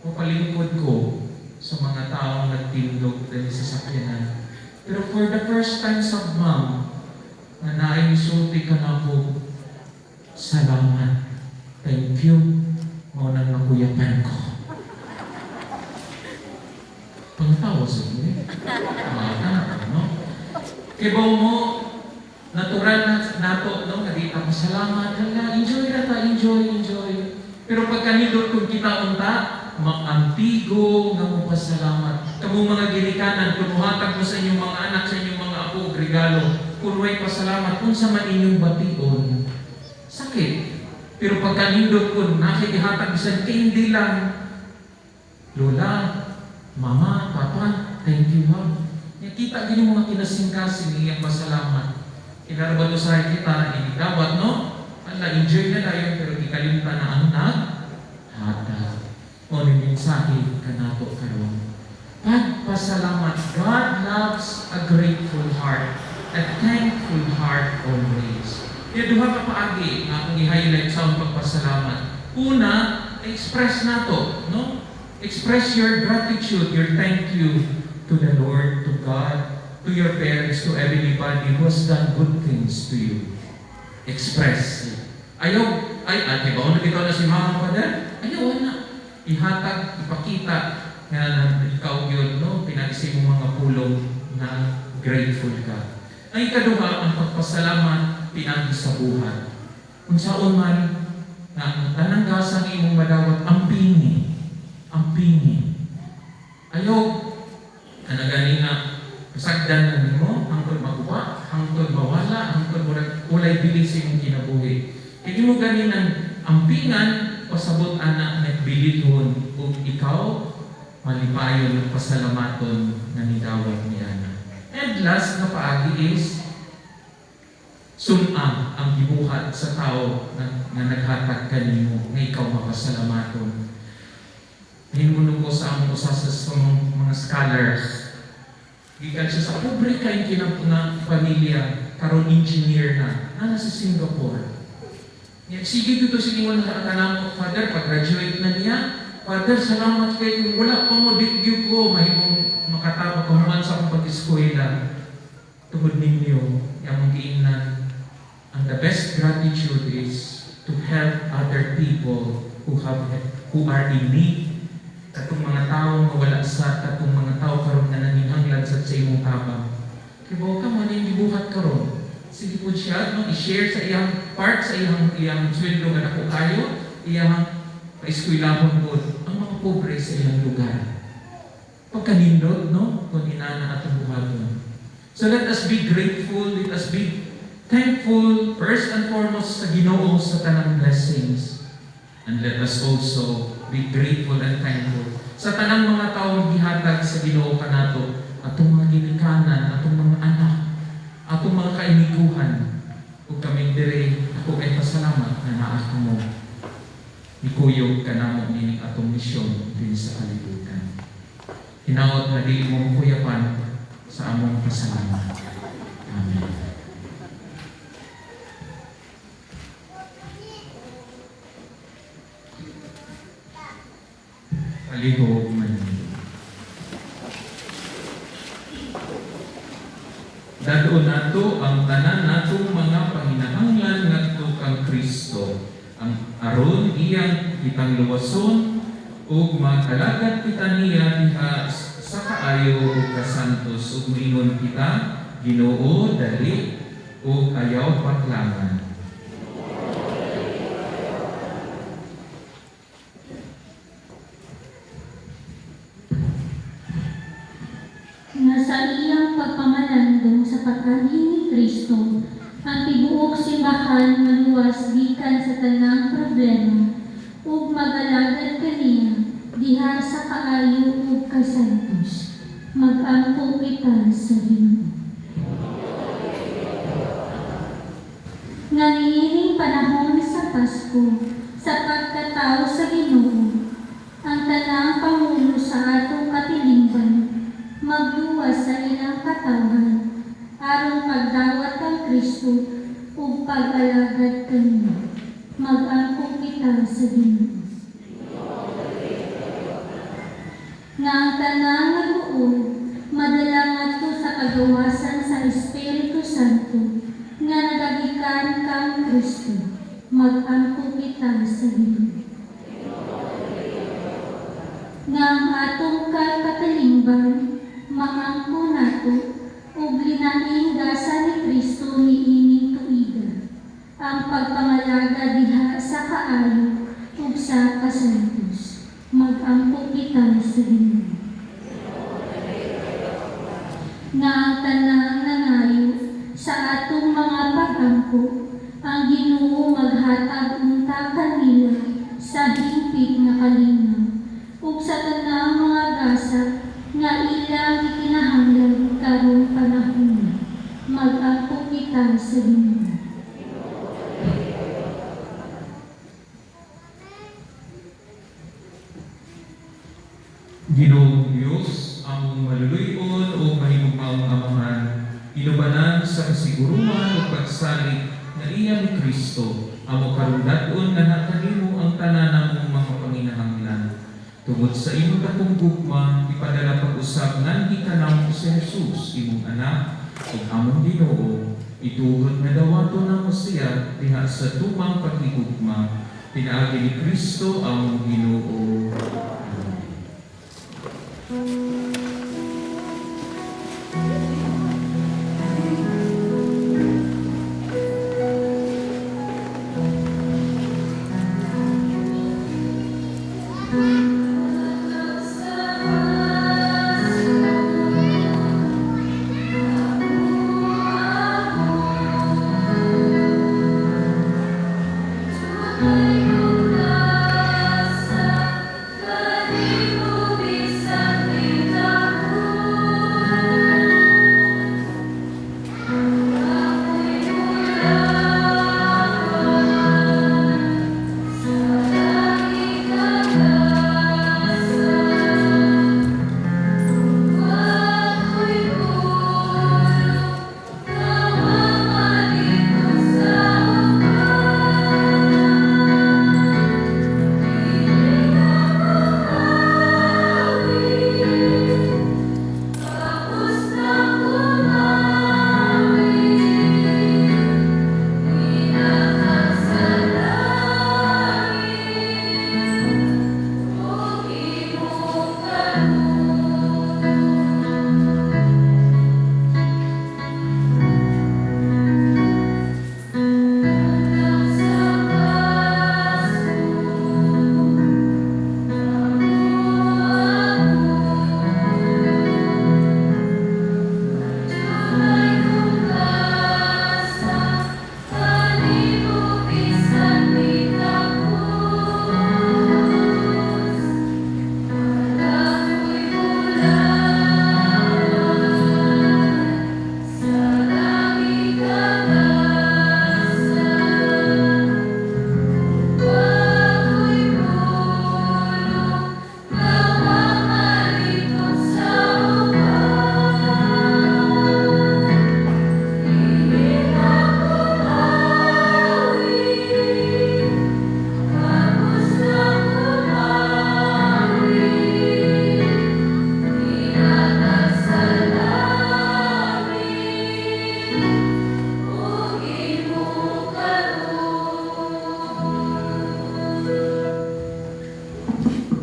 O palingkod ko." sa mga taong nagtindog dali sa sakyanan. Pero for the first time sa ma'am, na naay misulti ka na ako, salamat. Thank you. Mao nang nakuyapan ko. Pangtawa sa inyo. Mga no? Kibaw mo, natural na nato, no? Nga di ta pasalamat. Hala, enjoy ra ta, enjoy, enjoy. Pero pagka nindot kung kita unta, maantigo nga mo pasalamat. Kamo mga ginikanan, kung muhatag mo sa inyong mga anak, sa inyong mga apo, og regalo, kung way pasalamat, unsa man inyong bation, sakit. Pero pagka nindot kun nakikihatag bisan candy lang, Lola, Mama, Papa, thank you ha. Kita gini mga kinasingkasing iyang pasalamat. Inarabado sa kita, inidawat, no? Ala, enjoy na dayon, pero gikalimtan na ang naghatag. O ni mensahe kanato karon. Pagpasalamat. God loves a grateful heart, a thankful heart always. Kaya duha ka paagi nga akong i-highlight sa akong pagpasalamat. Una, express nato, no? Express your gratitude, your thank you to the Lord, to God, to your parents, to everybody who has done good things to you. Express. Ayaw, ay, ate ba, ano bitaw na si Mama Father? Ayaw na. Ihatag, ipakita nga na ikaw yun, no? Pinag-isip mo mga pulong na grateful ka. Ang ikaduha, ang pagpasalamat, pinagi sa buhat. Kung saon man, na ang tanang gasang imong madawat, ang pingi. Ang pingi. Ayaw, kana gani nga, kasagdan na nimo, hangtod maguba, hangtod mawala, hangtod murag walay bili sa imong kinabuhi. Kaya mo gani ng ampingan, pasabot ana nagbilidhon ug ikaw malipayon ug pasalamaton nga nidawat ni ana. And last nga paagi is sun-a ang gibuhat sa tao nga naghatag kanimo nga ikaw mapasalamaton. Hinunong ko sa among usa sa mga scholars. Gikan siya sa pobre kay nga pamilya, karon engineer na, na nasa Singapore. Nya, sige dito sige mo na kanamo, Father, pag-graduate na niya, Father, salamat kay kung wala pa mo, di gyud ko mahimong makatapos kahuman sa akong pag-eskwela. Tungod ninyo, among giingnan, ang the best gratitude is to help other people who are in need. Katong mga tao nga wala sa katong mga tao karon nga nanginhanglan sa imong tabang. Kay ka mo ning gibuhat karon. Sige po siya, no, i-share sa iyang part sa iyang iyang sweldo nga dako kayo, iyang paeskwelahon pod ang mga pobre sa iyang lugar. Pagkanindot, no, kung inana atong buhaton. So let us be grateful, let us be thankful first and foremost sa Ginoo sa tanang blessings. And let us also be grateful and thankful sa tanang mga taong gihatag sa Ginoo kanato, atong mga ginikanan, atong mga anak, atong mga kaimiguhan. Ug kami dire, ako kay pasalamat na naa kamo. Nikuyog kanamo nining atong misyon din sa kalibutan. Hinaot na dili mo kuyapan sa among pasalamat. Amen. Palihog manindog. Dad-on nato ang tanan natong mga panginahanglan ngadto kang Kristo, ang aron iyang kitang luwason ug makalagad kita niya diha sa kaayo ug kasantos ug moingon kita, Ginoo, dali ug ayaw patlangan. Nga sa iyang pagpamalandong sa pag-anhi ni Kristo, ang tibuok simbahan maluwas gikan sa tanang problema ug magalagad kaniya diha sa kaayo ug kasantos. Mag-ampo kita sa Ginoo. Nga niining panahon sa Pasko, sa pagkatao sa Ginoo, ang tanang pangulo sa atong katilingban magluwas sa ilang katawhan aron pagdawat kang Kristo ug pag-alagad kaniya. Mag-ampo kita sa Ginoo. Nga ang tanang nagmuo madala ngadto sa kagawasan sa Espiritu Santo nga nagagikan kang Kristo. Mag-ampo kita sa Ginoo. Nga ang atong katalingban maangko nato ug linaing gasa ni Kristo niining tuiga, ang pagpangalaga diha sa kaayo ug sa kasantos. Mag-ampo kita sa Ginoo. Nga ang tanang nangayo sa atong mga pag-ampo, ang Ginoo maghatag unta kanila sa hingpit nga kalinaw ug sa tanang mga gasa nga ilang gikinahanglan karong panahon. Mag-ampo kita sa Ginoo. Ginoong Diyos, among maluluyon o mahigugmaong Amahan, inubanan sa kasiguruhan o pagsalig na iya ni Kristo, amo karon dad-on nga nakanimo ang tanan namong mga panginahanglan. Tungod sa imong dakong gugma, ipadala pag-usab nganhi kanamo si Jesus, imong anak, ug among Ginoo, itugot nga dawaton namo siya diha sa tumang paghigugma, pinaagi ni Kristo among Ginoo. Amen.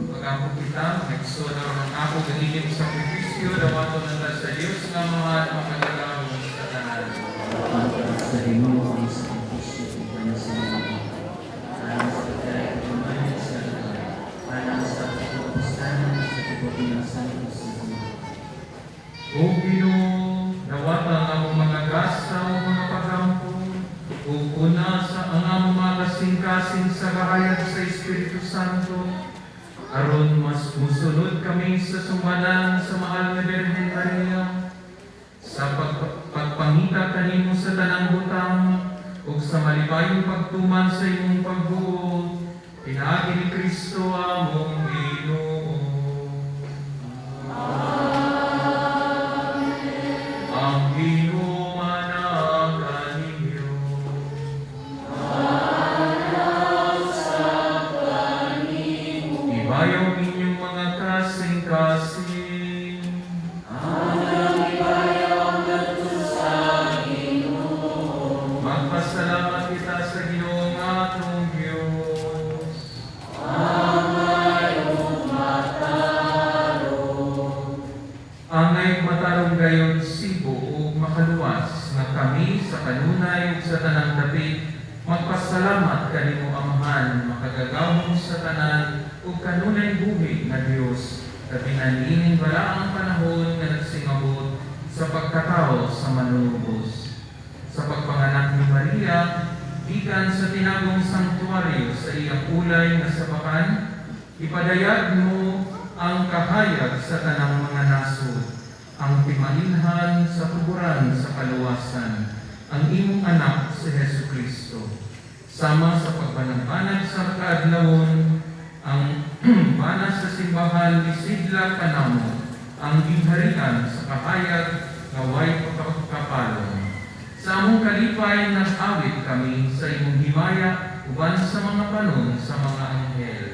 Mag-ampo kita, nagsuod ang ako ganilip sa sakripisyo, dawaton nanta sa Dios nga mahal makagagahom sa tanan. Sa Ginoo ang sakripisyo alang sa Ginoo. Alang sa pagkakamayan sa Ginoo. Alang sa pagkapustanan sa pagpapinasan sa Ginoo. O Ginoo, dawata ang among mga gasa o mga pagampo, ug una sa ang among mga kasing-kasing sa kahayag sa Espiritu Santo, aron mas musunod kami sa sumbanan sa mahal nga Birhen Maria, sa pagpangita kanimo sa tanang butang, ug sa malipayong pagtuman sa imong pagbuot, pinaagi ni Kristo among Ginoo. Ang Ginoo manaaga ninyo. Ibayaw ninyong mga kasing-kasing. Magpasalamat kanimo Amahan, makagagahom sa tanan ug kanunay buhi nga Dios, labi na niining balaang panahon nga nagsingabot sa pagkatao sa manunubos. Sa pagpanganak ni Maria, gikan sa tinagong sanktuaryo sa iyang ulay nga sabakan, ipadayag mo ang kahayag sa tanang mga nasod, ang timailhan sa tuburan sa kaluwasan, ang imong anak si Hesu Kristo. Sama sa pagbanag-banag sa kaadlawon, ang bana sa simbahan misidla kanamo, ang gingharian sa kahayag nga way kapalong. Sa among kalipay nag-awit kami sa imong himaya uban sa mga panon sa mga anghel.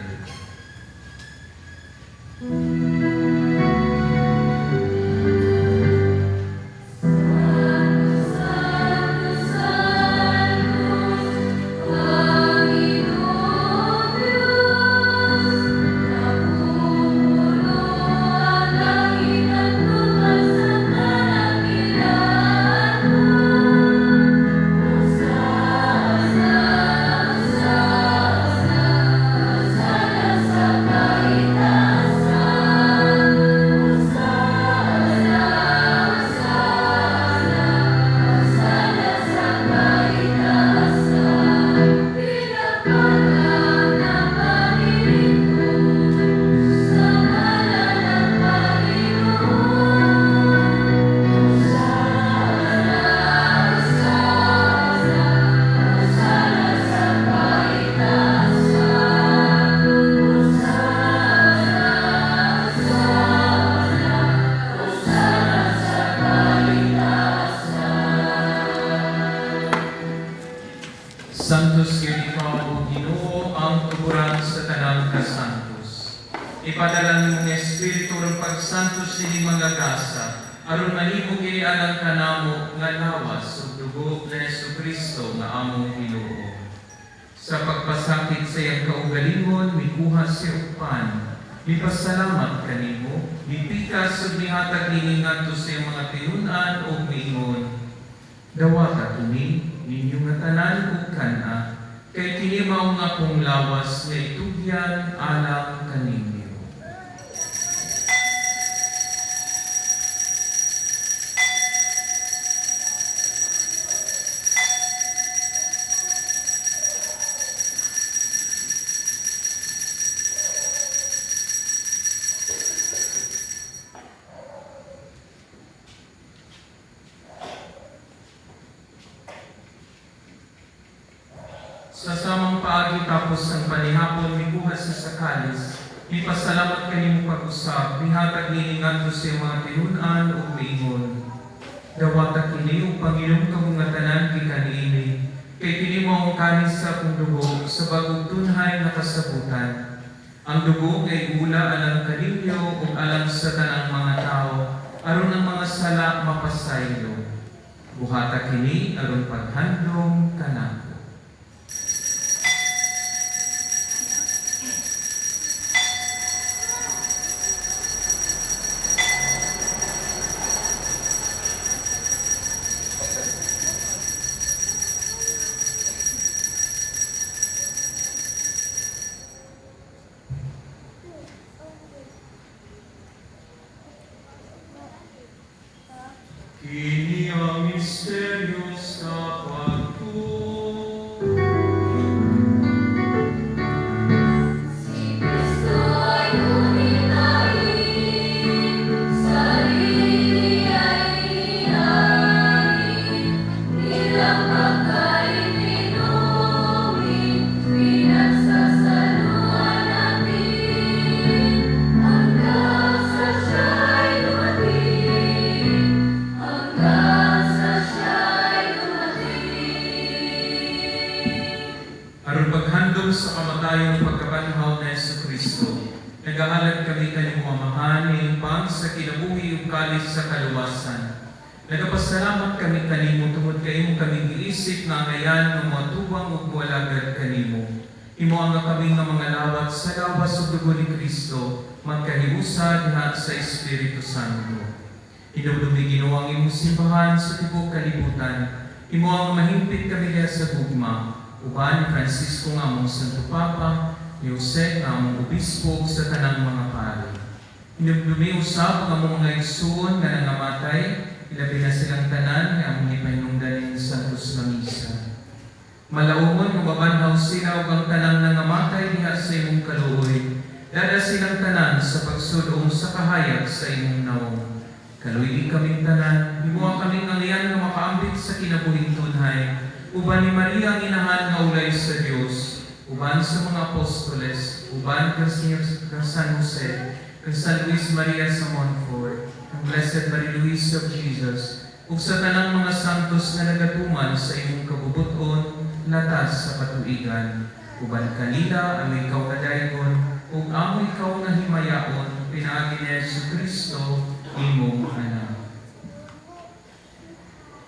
Santos kay ikaw, O Ginoo, ang tuburan sa tanang kasantos. Ipadala nimong Espiritu aron pagsantos nining mga gasa, aron mahimo kini alang kanamo nga lawas ug dugo ni Hesukristo nga among Ginoo. Sa pagpasakit sa iyang kaugalingon, mikuha siya og pan, mipasalamat kanimo, mipikas ug mihatag niini ngadto sa iyang mga tinun-an ug miingon, "Dawata kini ninyo nga tanan ug kan-a, kay kini mao ang akong lawas nga itugyan alang kaninyo." Sa samang paagi tapos ang panihapon, mikuha siya sa kalis, mipasalamat kanimo pag-usab, mihatag niini ngadto sa iyang mga tinun-an ug miingon, "Dawata kini ug panginom kamo nga tanan gikan niini, kay kini mao ang kalis sa akong dugo sa bag-ong tunhay nga kasabutan. Ang dugo kay ula alang kaninyo ug alang sa tanang mga tawo, aron ang mga sala mapasaylo. Buhata kini aron paghandom kanako." Kini ang misteryo sa pagtuo. Si Kristo ay gunitain, sarili ay inihain, bilang pagkain inumin, pinagsasaluhan natin, hanggang sa siya'y dumating, hanggang sa siya'y dumating. Aron paghandom sa kamatayon ug pagkabanhaw ni Hesukristo, nagahalad kami kanimo Amahan ining pan sa kinabuhi ug kalis sa kaluwasan. Nagapasalamat kami kanimo tungod kay imo kami giisip nga angayan nga moatubang ug moalagad kanimo. Imo ang kami nga mga lawat sa lawas ug dugo ni Kristo, magkahiusa diha sa Espiritu Santo. Hinumdumi Ginoo ang imong simbahan sa tibuok kalibutan. Imo ang mahimpit kami diha sa gugma. Uban ni Francisco nga among Santo Papa, ni Jose nga among Obispo ug sa tanang mga pari. Hinumdumi usab ang among mga igsuon nga nangamatay, ilabi na silang tanan nga among gipahinungdan ning Santos nga Misa. Malaumon nga mabanhaw sila ug ang tanang nangamatay diha sa imong kaluoy. Dala silang tanan sa pagsulong sa kahayag sa imong nawong. Kaluy-i kaming tanan, himuha kaming angyan nga makaambit sa kinabuhing tunhay, uban ni Maria ang inahan nga ulay sa Dios, uban sa mga apostoles, uban kang Señor kang San Jose, kang San Luis Maria sa Montfort, kang Blessed Marie Louise of Jesus, ug sa tanang mga santos nga nagatuman sa imong kabubut-on, latas sa katuigan. Uban kanila amo ikaw nga daygon, ug amo ikaw nga himayaon, pinaagi ni Jesu Kristo, imong anak.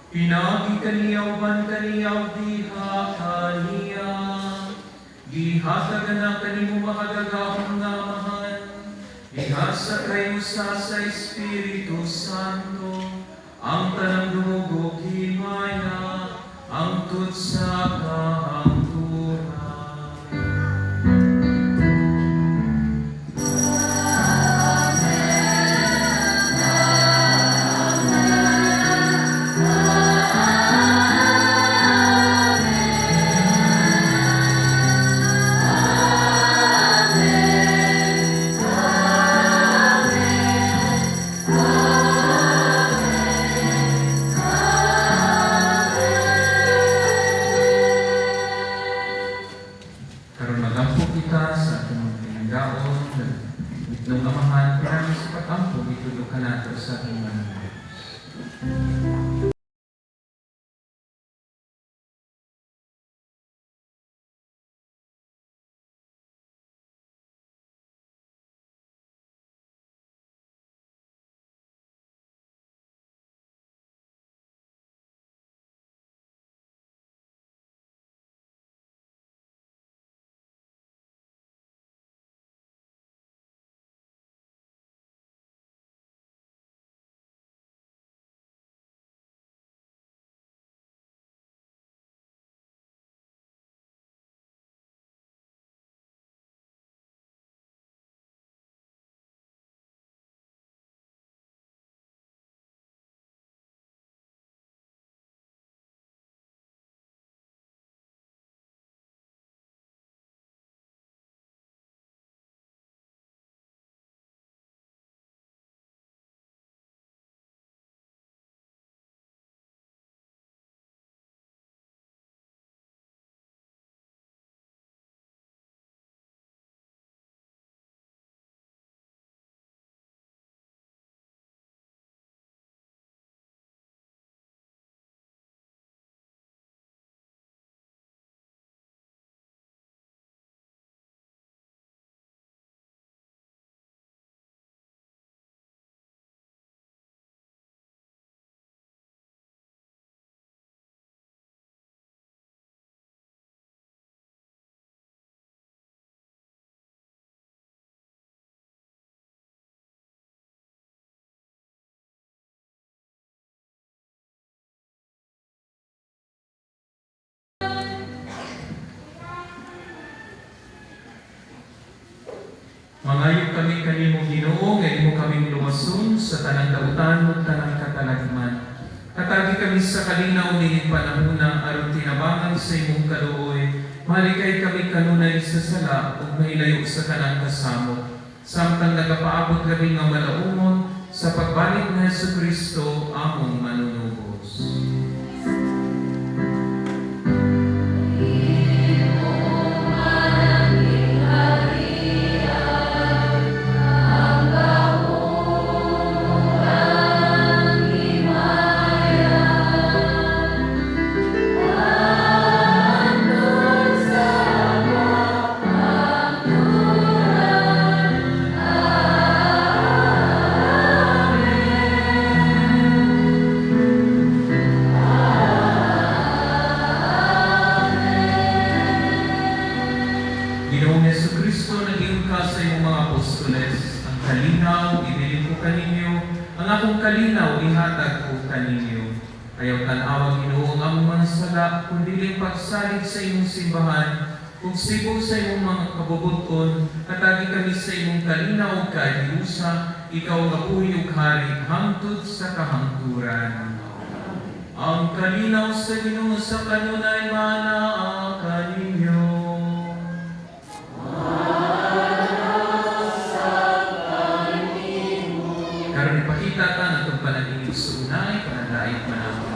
Pinaagi kaniya uban kaniya ug diha kaniya, gihatagan na kanimo makagagahom nga Amahan, diha sa kayusa sa Espiritu Santo, ang tanang dungog ug himaya, hangtod sa kahangturan. Karon magampo kita sa atong mga pinanggaon, nung Amahan, pinami sa pag-ampo, itudlo kanato sa atong Manunubos. Mangayo kami kanimo, Ginoo, nga imo kaming luwason sa tanang dautan ug tanang katalagman. Hatagi kami sa kalinaw nining panahuna aron tinabangan sa imong kaluoy, malikay kami kanunay sa sala ug mahilayo sa tanang kasamot, samtang nagapaabot kami nga malaumon sa pagbalik ni Hesus Kristo among manunubos. Ginoong Jesu Kristo, nag-ingon ka sa imong mga apostoles, "Ang kalinaw ibilin ko kaninyo, ang akong kalinaw ihatag ko kaninyo." Ayaw tan-awa, Ginoo, ang among mga sala, kundi ang pagsalig sa imong simbahan, ug sibo sa imong mga kabubut-on, hatagi kami sa imong kalinaw ug kahiusa, ikaw nga buhi ug hari hangtod sa kahangturan. Ang kalinaw sa Ginoo sa kanunay manaa kaninyo. Karon ipakita ta nga atong panalingid sa unay, panalait man ang.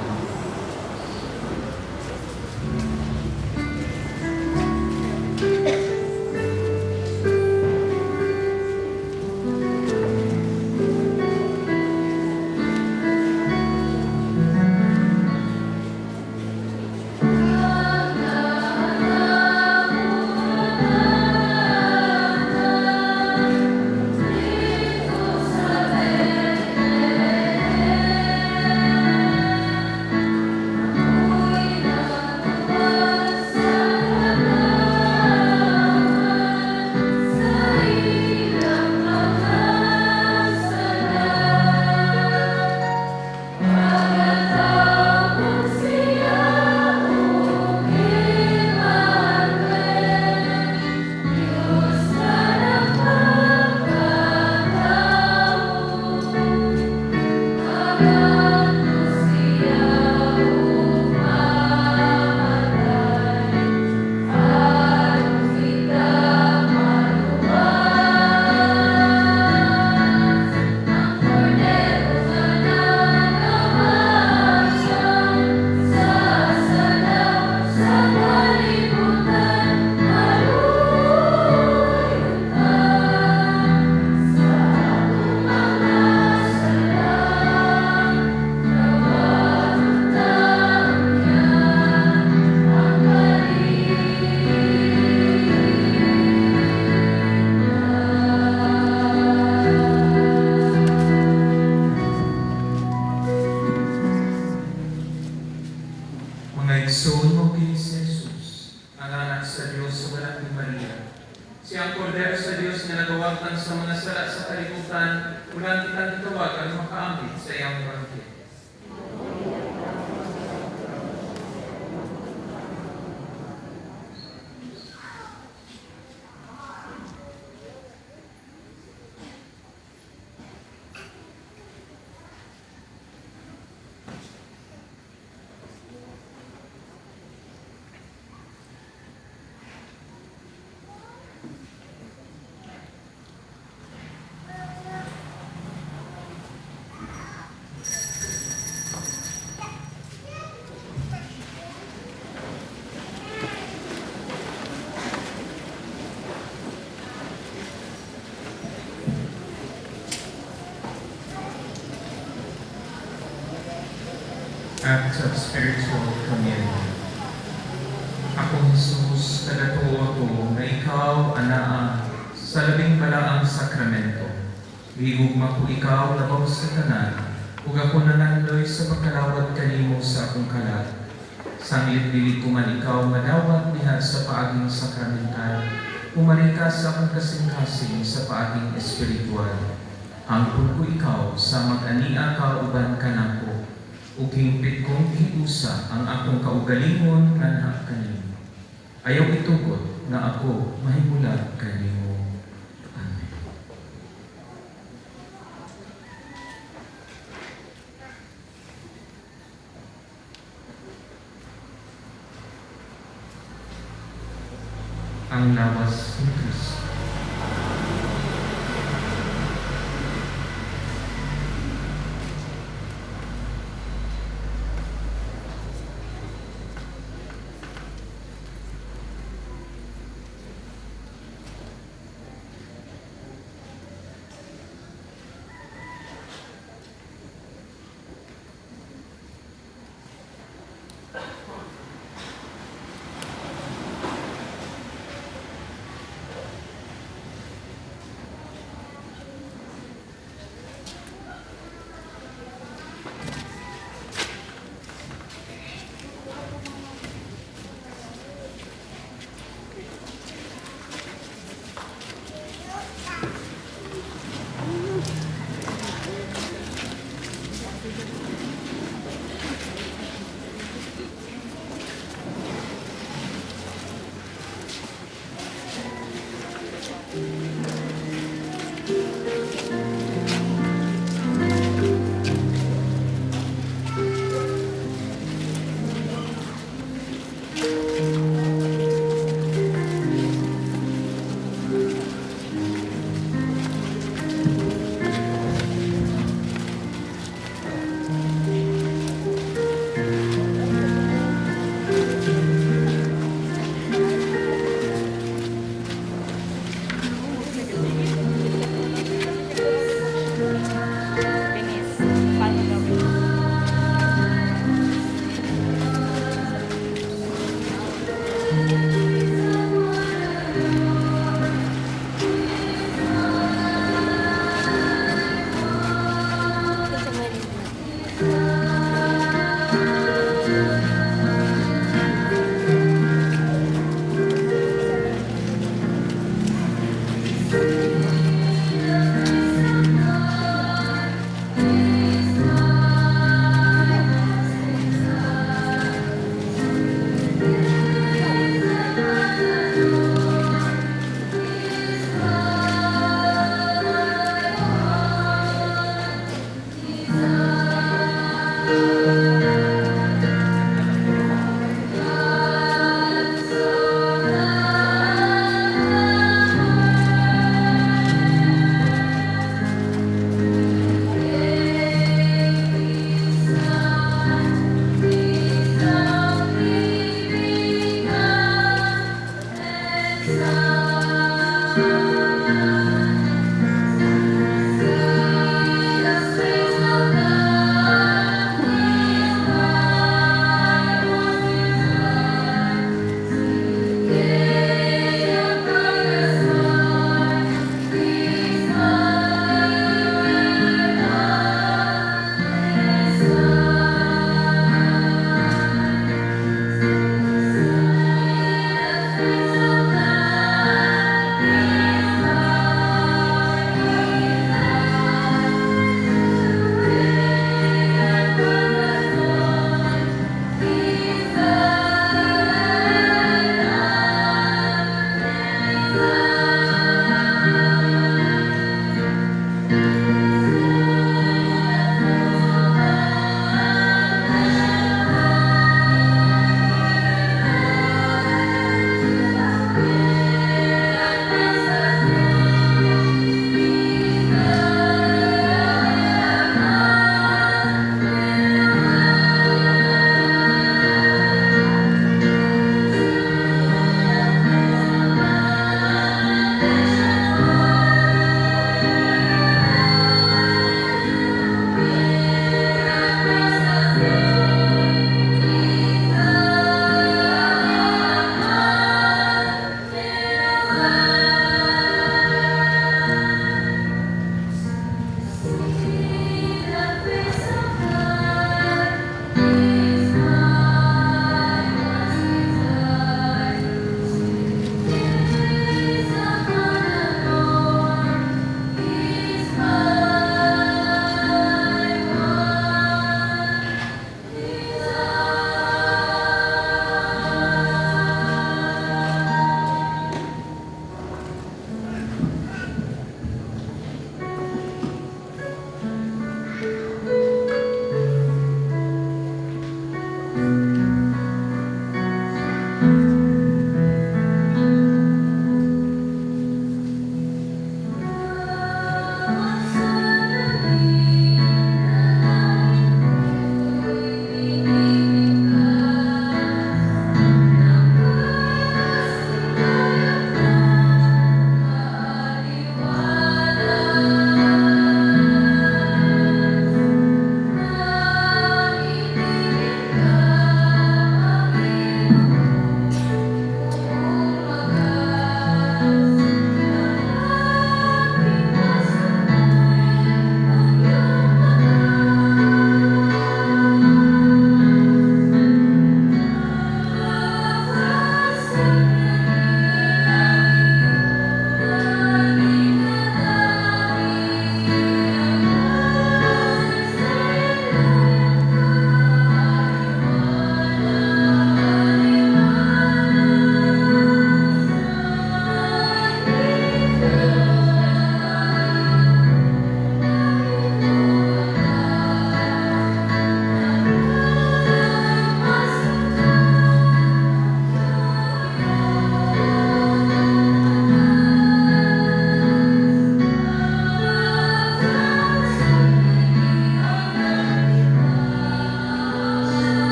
Mga igsoon, mao kini si Jesus, ang anak sa Dios sa walang Maria. Siya ang kordero sa Dios nga nagawagtang sa mga sala sa kalibutan, ulan kitang gitawagan makaambit sa iyang bangkit. Acts of Spiritual Communion. Akong Jesus, nagatuo ako nga ikaw anaa sa labing balaang sakramento. Gihugma ko ikaw labaw sa tanan, ug ako nangandoy sa pagkalawat kanimo sa akong kalag. Sanglit dili ko man ikaw madawat diha sa paaging sakramental, umari ka sa akong kasing-kasing sa paaging espiritual. Angkon ko ikaw sa mag-ania ka uban kanako, ug hingpit kong giusa ang akong kaugalingon nganha kanimo. Ayaw itugot nga ako mahimulag kanimo. Amen. Ang lawas ni Kristo.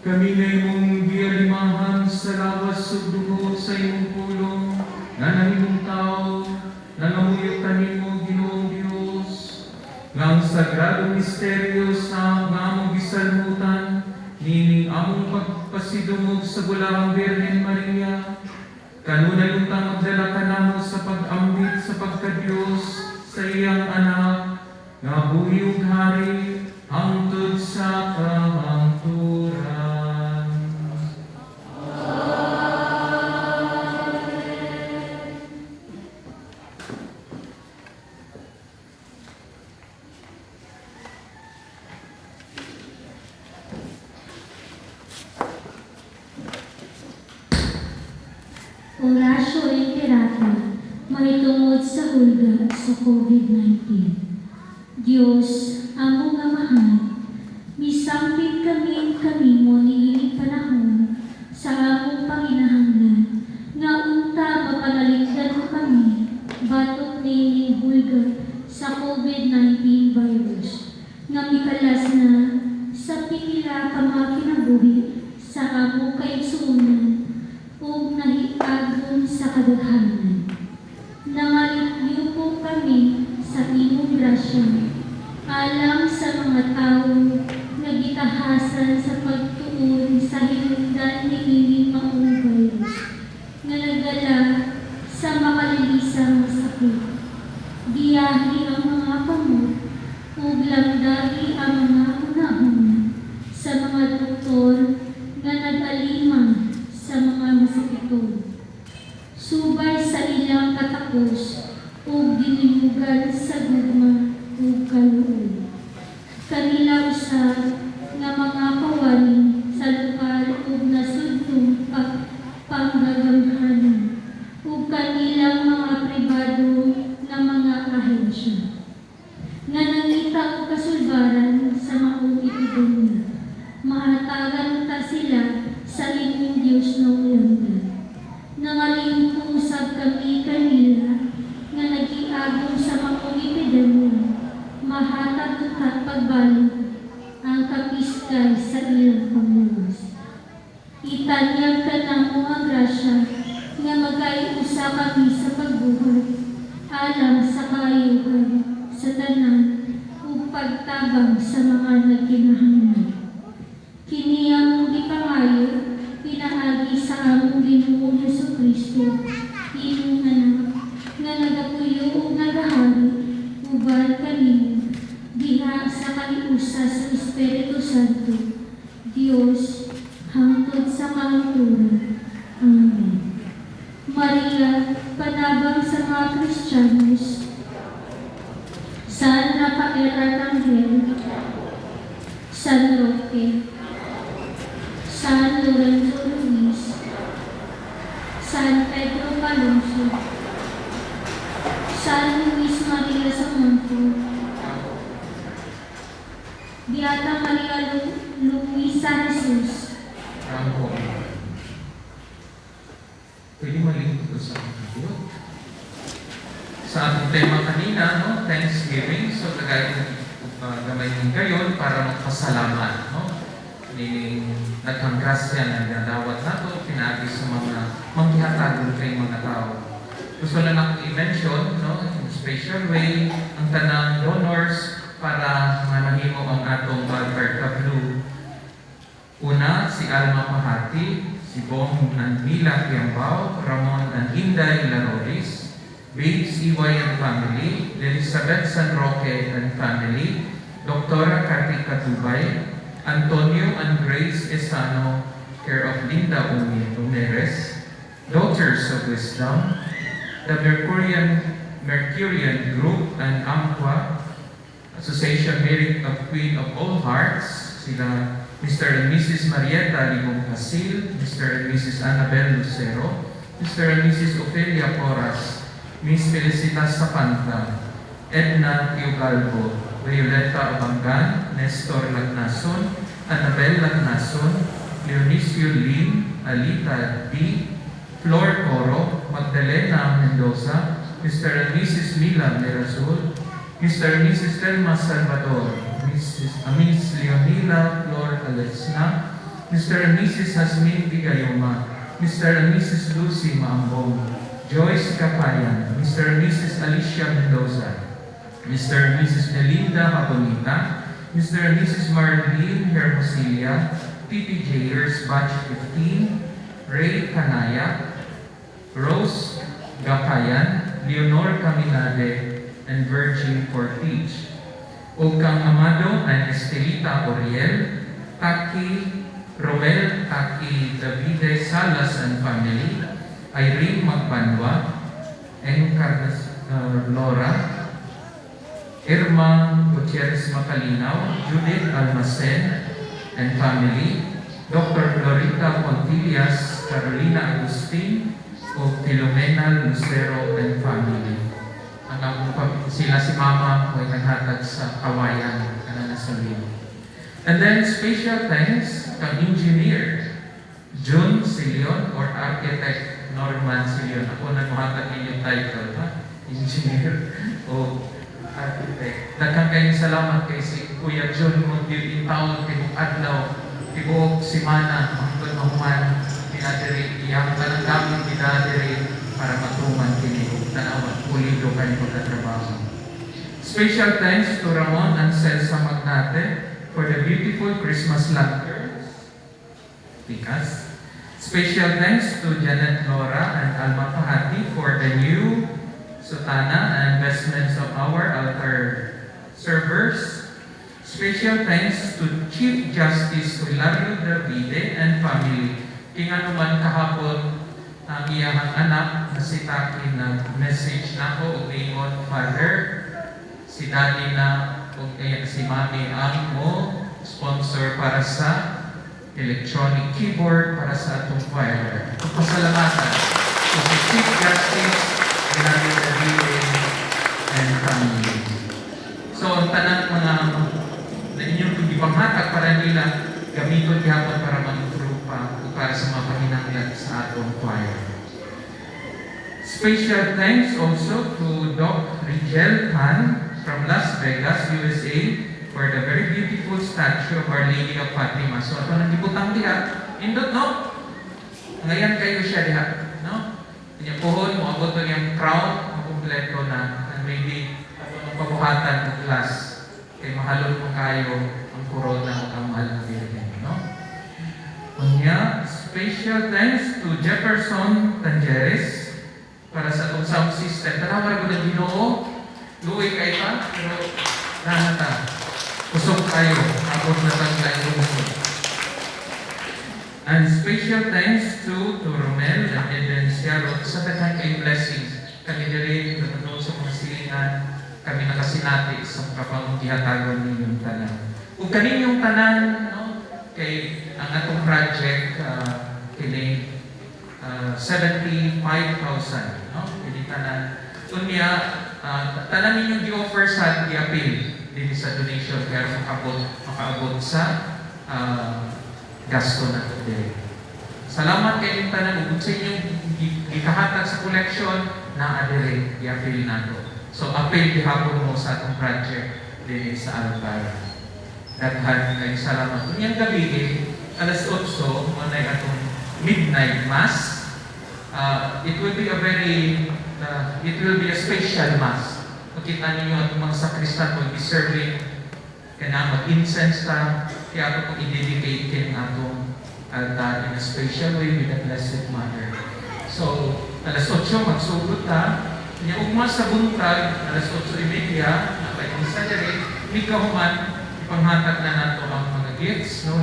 Kami nga imong gialimahan sa lawas ug dugo sa imong pulong nga nahimong tao, nangamuyo kanimo, Ginoong Dios, nga ang sagrado misteryo sa nga among gisalmutan niining among pagpasidungog sa Bulaang Birhen Maria, kanunay untang magdala kanamo sa pag-ambit sa pagka-Dios sa iyang anak, nga buhi ug hari hangtod sa kahangturan. Oratio Imperata mahitungod sa hulga sa COVID-19. Diyos, among Amahan, misampit kami kanimo niining panahon sa among panginahanglan nga unta mapanalipdan mo kami batok niining hulga sa COVID-19 virus nga mikalas na sa pipila ka mga kinabuhi sa among kaigsuonan ug nahiagom sa kadaghanan. Nangalipyupo kami sa imong grasya alang sa mga tawo nga gitahasan sa pagtuon sa hinungdan niining maong virus nga nagdala sa makalilisang nga sakit. Giyahi ang mga kamot ug lamdagi ang mga hunahuna sa mga doktor nga nag-alima sa mga masakiton. Subay sa ilang katakos ug ginimugan sa gugma ug kaluoy. Kanila usab nga mga kawani sa lokal ug nasudnong panggagamhanan ug kanilang mga pribado nga mga ahensya nga nangita og kasulbaran sa maong epidemya. Mahatagan ta sila sa imong Dios nga lamdan. Nangalingko usab kami kanila nga nagiagom sa maong epidemya. Mahatag unta pagbalik ang kapiskay sa ilang panglawas. Itanyag kanamo ang grasya nga magkaiusa kami sa pagbuhat alang sa kaayuhan sa tanan ug pagtabang sa mga nagkinahanglan. Kini among gipangayo pinaagi sa among Ginoong Hesukristo, imong anak, nga nagapuyo ug nagahari uban kanimo diha sa kaiusa sa Espiritu Santo, Dios, hangtod sa kahangturan. Amen. Maria, panabang sa mga Kristiyanos, San Rafael Arcangel, San Roque, San Lorenzo Ruiz, San Pedro Calungsod, San Luis Maria sa Montfort, Beata Maria Luisa Jesus, Rambo. Pwede malingkod sa ating. Sa atong tema kanina, no, Thanksgiving. So, tagay gamay gayon para magpasalamat, no? Meaning, daghang grasya na nadawat nato, pinaagi sa mga manggihatagon kay mga tao. Gusto lang akong i-mention, no, in special way, ang tanang donors para mahimo ang atong altar tableau. Una, si Alma Pahati, si Bong and Mila Kiambao, Ramon and Inday Larolis, Babes EY and Family, Elizabeth San Roque and Family, Dr. Kati Katubay, Antonio and Grace Esano, care of Linda Umeres, Daughters of Wisdom, the Mercurian Group and AMQUA, Association Merit of Queen of All Hearts, sila Mr. and Mrs. Marietta Limong Hasil, Mr. and Mrs. Annabel Lucero, Mr. and Mrs. Ofelia Porras, Miss Felicitas Sapanta, Edna Tiogalbo, Violeta Abangan, Nestor Lagnason, Annabel Lagnason, Leonicio Lim, Alita D, Flor Coro, Magdalena Mendoza, Mr. and Mrs. Mila Mirazul, Mr. and Mrs. Telma Salvador, Mrs. Miss Leonila Flor Alesna, Mr. and Mrs. Hasmin Gigayoma, Mr. and Mrs. Lucy Maambong, Joyce Kapayan, Mr. and Mrs. Alicia Mendoza, Mr. and Mrs. Melinda Haponita, Mr. and Mrs. Marlene Hermosilla, TPJers Batch 15, Ray Kanaya, Rose Gapayan, Leonor Caminade, and Virgin Portige. O kang Amado and Estelita Oriel, Taki Romel Taki Davide Salas and family, Irene Magbanwa, Encarnas Laura, Irma Gutierrez Macalinaw, Judith Almacen and family, Dr. Lorita Pontillas, Carolina Agustin, o Filomena Lucero and family. Ang among sila si Mama mo naghatag sa kawayan kana sa libo. And then special thanks kang engineer Jun Silion or architect Norman Silion. Ako nagmuhatag inyong title, ha? Engineer o architect. Daghang kayong salamat kay si Kuya Jun mo in town tibuok adlaw, tibuok simana, hangtod mahuman pinadiri iyang tanang gamit pinadiri para matuman kini ug tanawan pulido kay pagkatrabaho. Special thanks to Ramon and Celsa Magnate for the beautiful Christmas lanterns. Pikas. Special thanks to Janet Laura and Alma Pahati for the new sutana and vestments of our altar servers. Special thanks to Chief Justice Hilario Davide and family. Kaya nga naman kahapon ang iyahang anak na si Taki nag-message na ako og ingon, "Father, si Daddy na ug si Mami ang mo sponsor para sa electronic keyboard para sa atong choir." Pasalamatan to si Chief Justice Hilario Davide and family. So ang tanang mga na inyong gipanghatag para nila gamiton gihapon para ma-improve pa o para sa mga panginahanglan sa atong choir. Special thanks also to Doc Rigel Tan from Las Vegas, USA for the very beautiful statue of Our Lady of Fatima. So ato nang gibutang diha, indot, no? Ngayon kayo siya diha, no? Inyong puhon mo abot ang iyang crown, ang kumpleto na, and maybe ato nang pabuhatan ng glass kay mahalon mo kayo ang corona o ang mahal na Birhen, no? Unya, special thanks to Jefferson Tangeres para sa atong sound system. Tanawa ko ng Ginoo, luoy kay ta, pero nana ta. Kusog kayo, abot na tang laing. And special thanks to Romel and Eden Siaro sa daghang kay blessings. Kami diri nanonood sa mga silingan, kami nakasinati sa kapang gihatagon ninyong tanan. Ug kaninyong tanan, no, kay ang atong project kini 75,000, no? Kini tanan. Unya, tanan ninyong gi-offer sa gi-appeal dinhi sa donation kaya makaabot sa gasto na diri. Salamat kay inyong tanan ug sa inyong gikahatag sa collection naa diri gi-appeal nato. So appeal gihapon mo sa atong project dinhi sa altar. Daghan kay salamat. Unyang gabi alas 8 mo na atong midnight mass. It will be a very it will be a special mass. Makita ninyo atong mga sakristan will be serving kana mag-incense ta kaya ato pong i-dedicate kini atong altar in a special way with the Blessed Mother. So, alas 8 magsugod ta. Nya ugma sa buntag, alas 8:30, napay misa diri, mikahuman ipanghatag na nato ang mga gifts, no?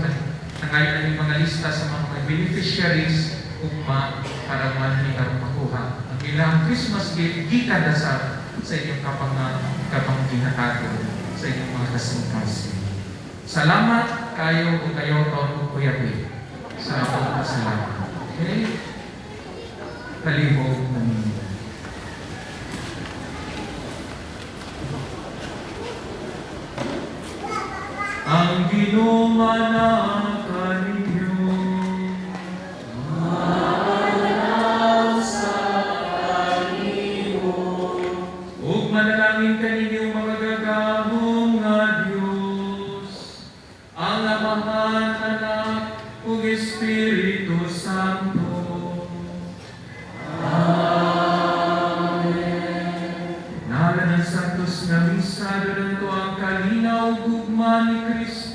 Nangayo na yung mga lista sa mga beneficiaries ugma para man ni aron makuha ang ilang Christmas gift gikan na sa inyong kapang ginatago sa inyong mga kasing-kasing. Salamat kayo ug kayo taon Kuya Bill sa akong pasalamat. Okay? Palihog na ninyo. Ang Ginoo na kaninyo. Manaw sa palihog. Ug manalangin kaninyo makagagahom nga Dios, ang Amahan, Anak, ug Espiritu Santo. Amen. Ngalan ng Santos nga Misa, nato ang kalinaw gugma ni Kristo.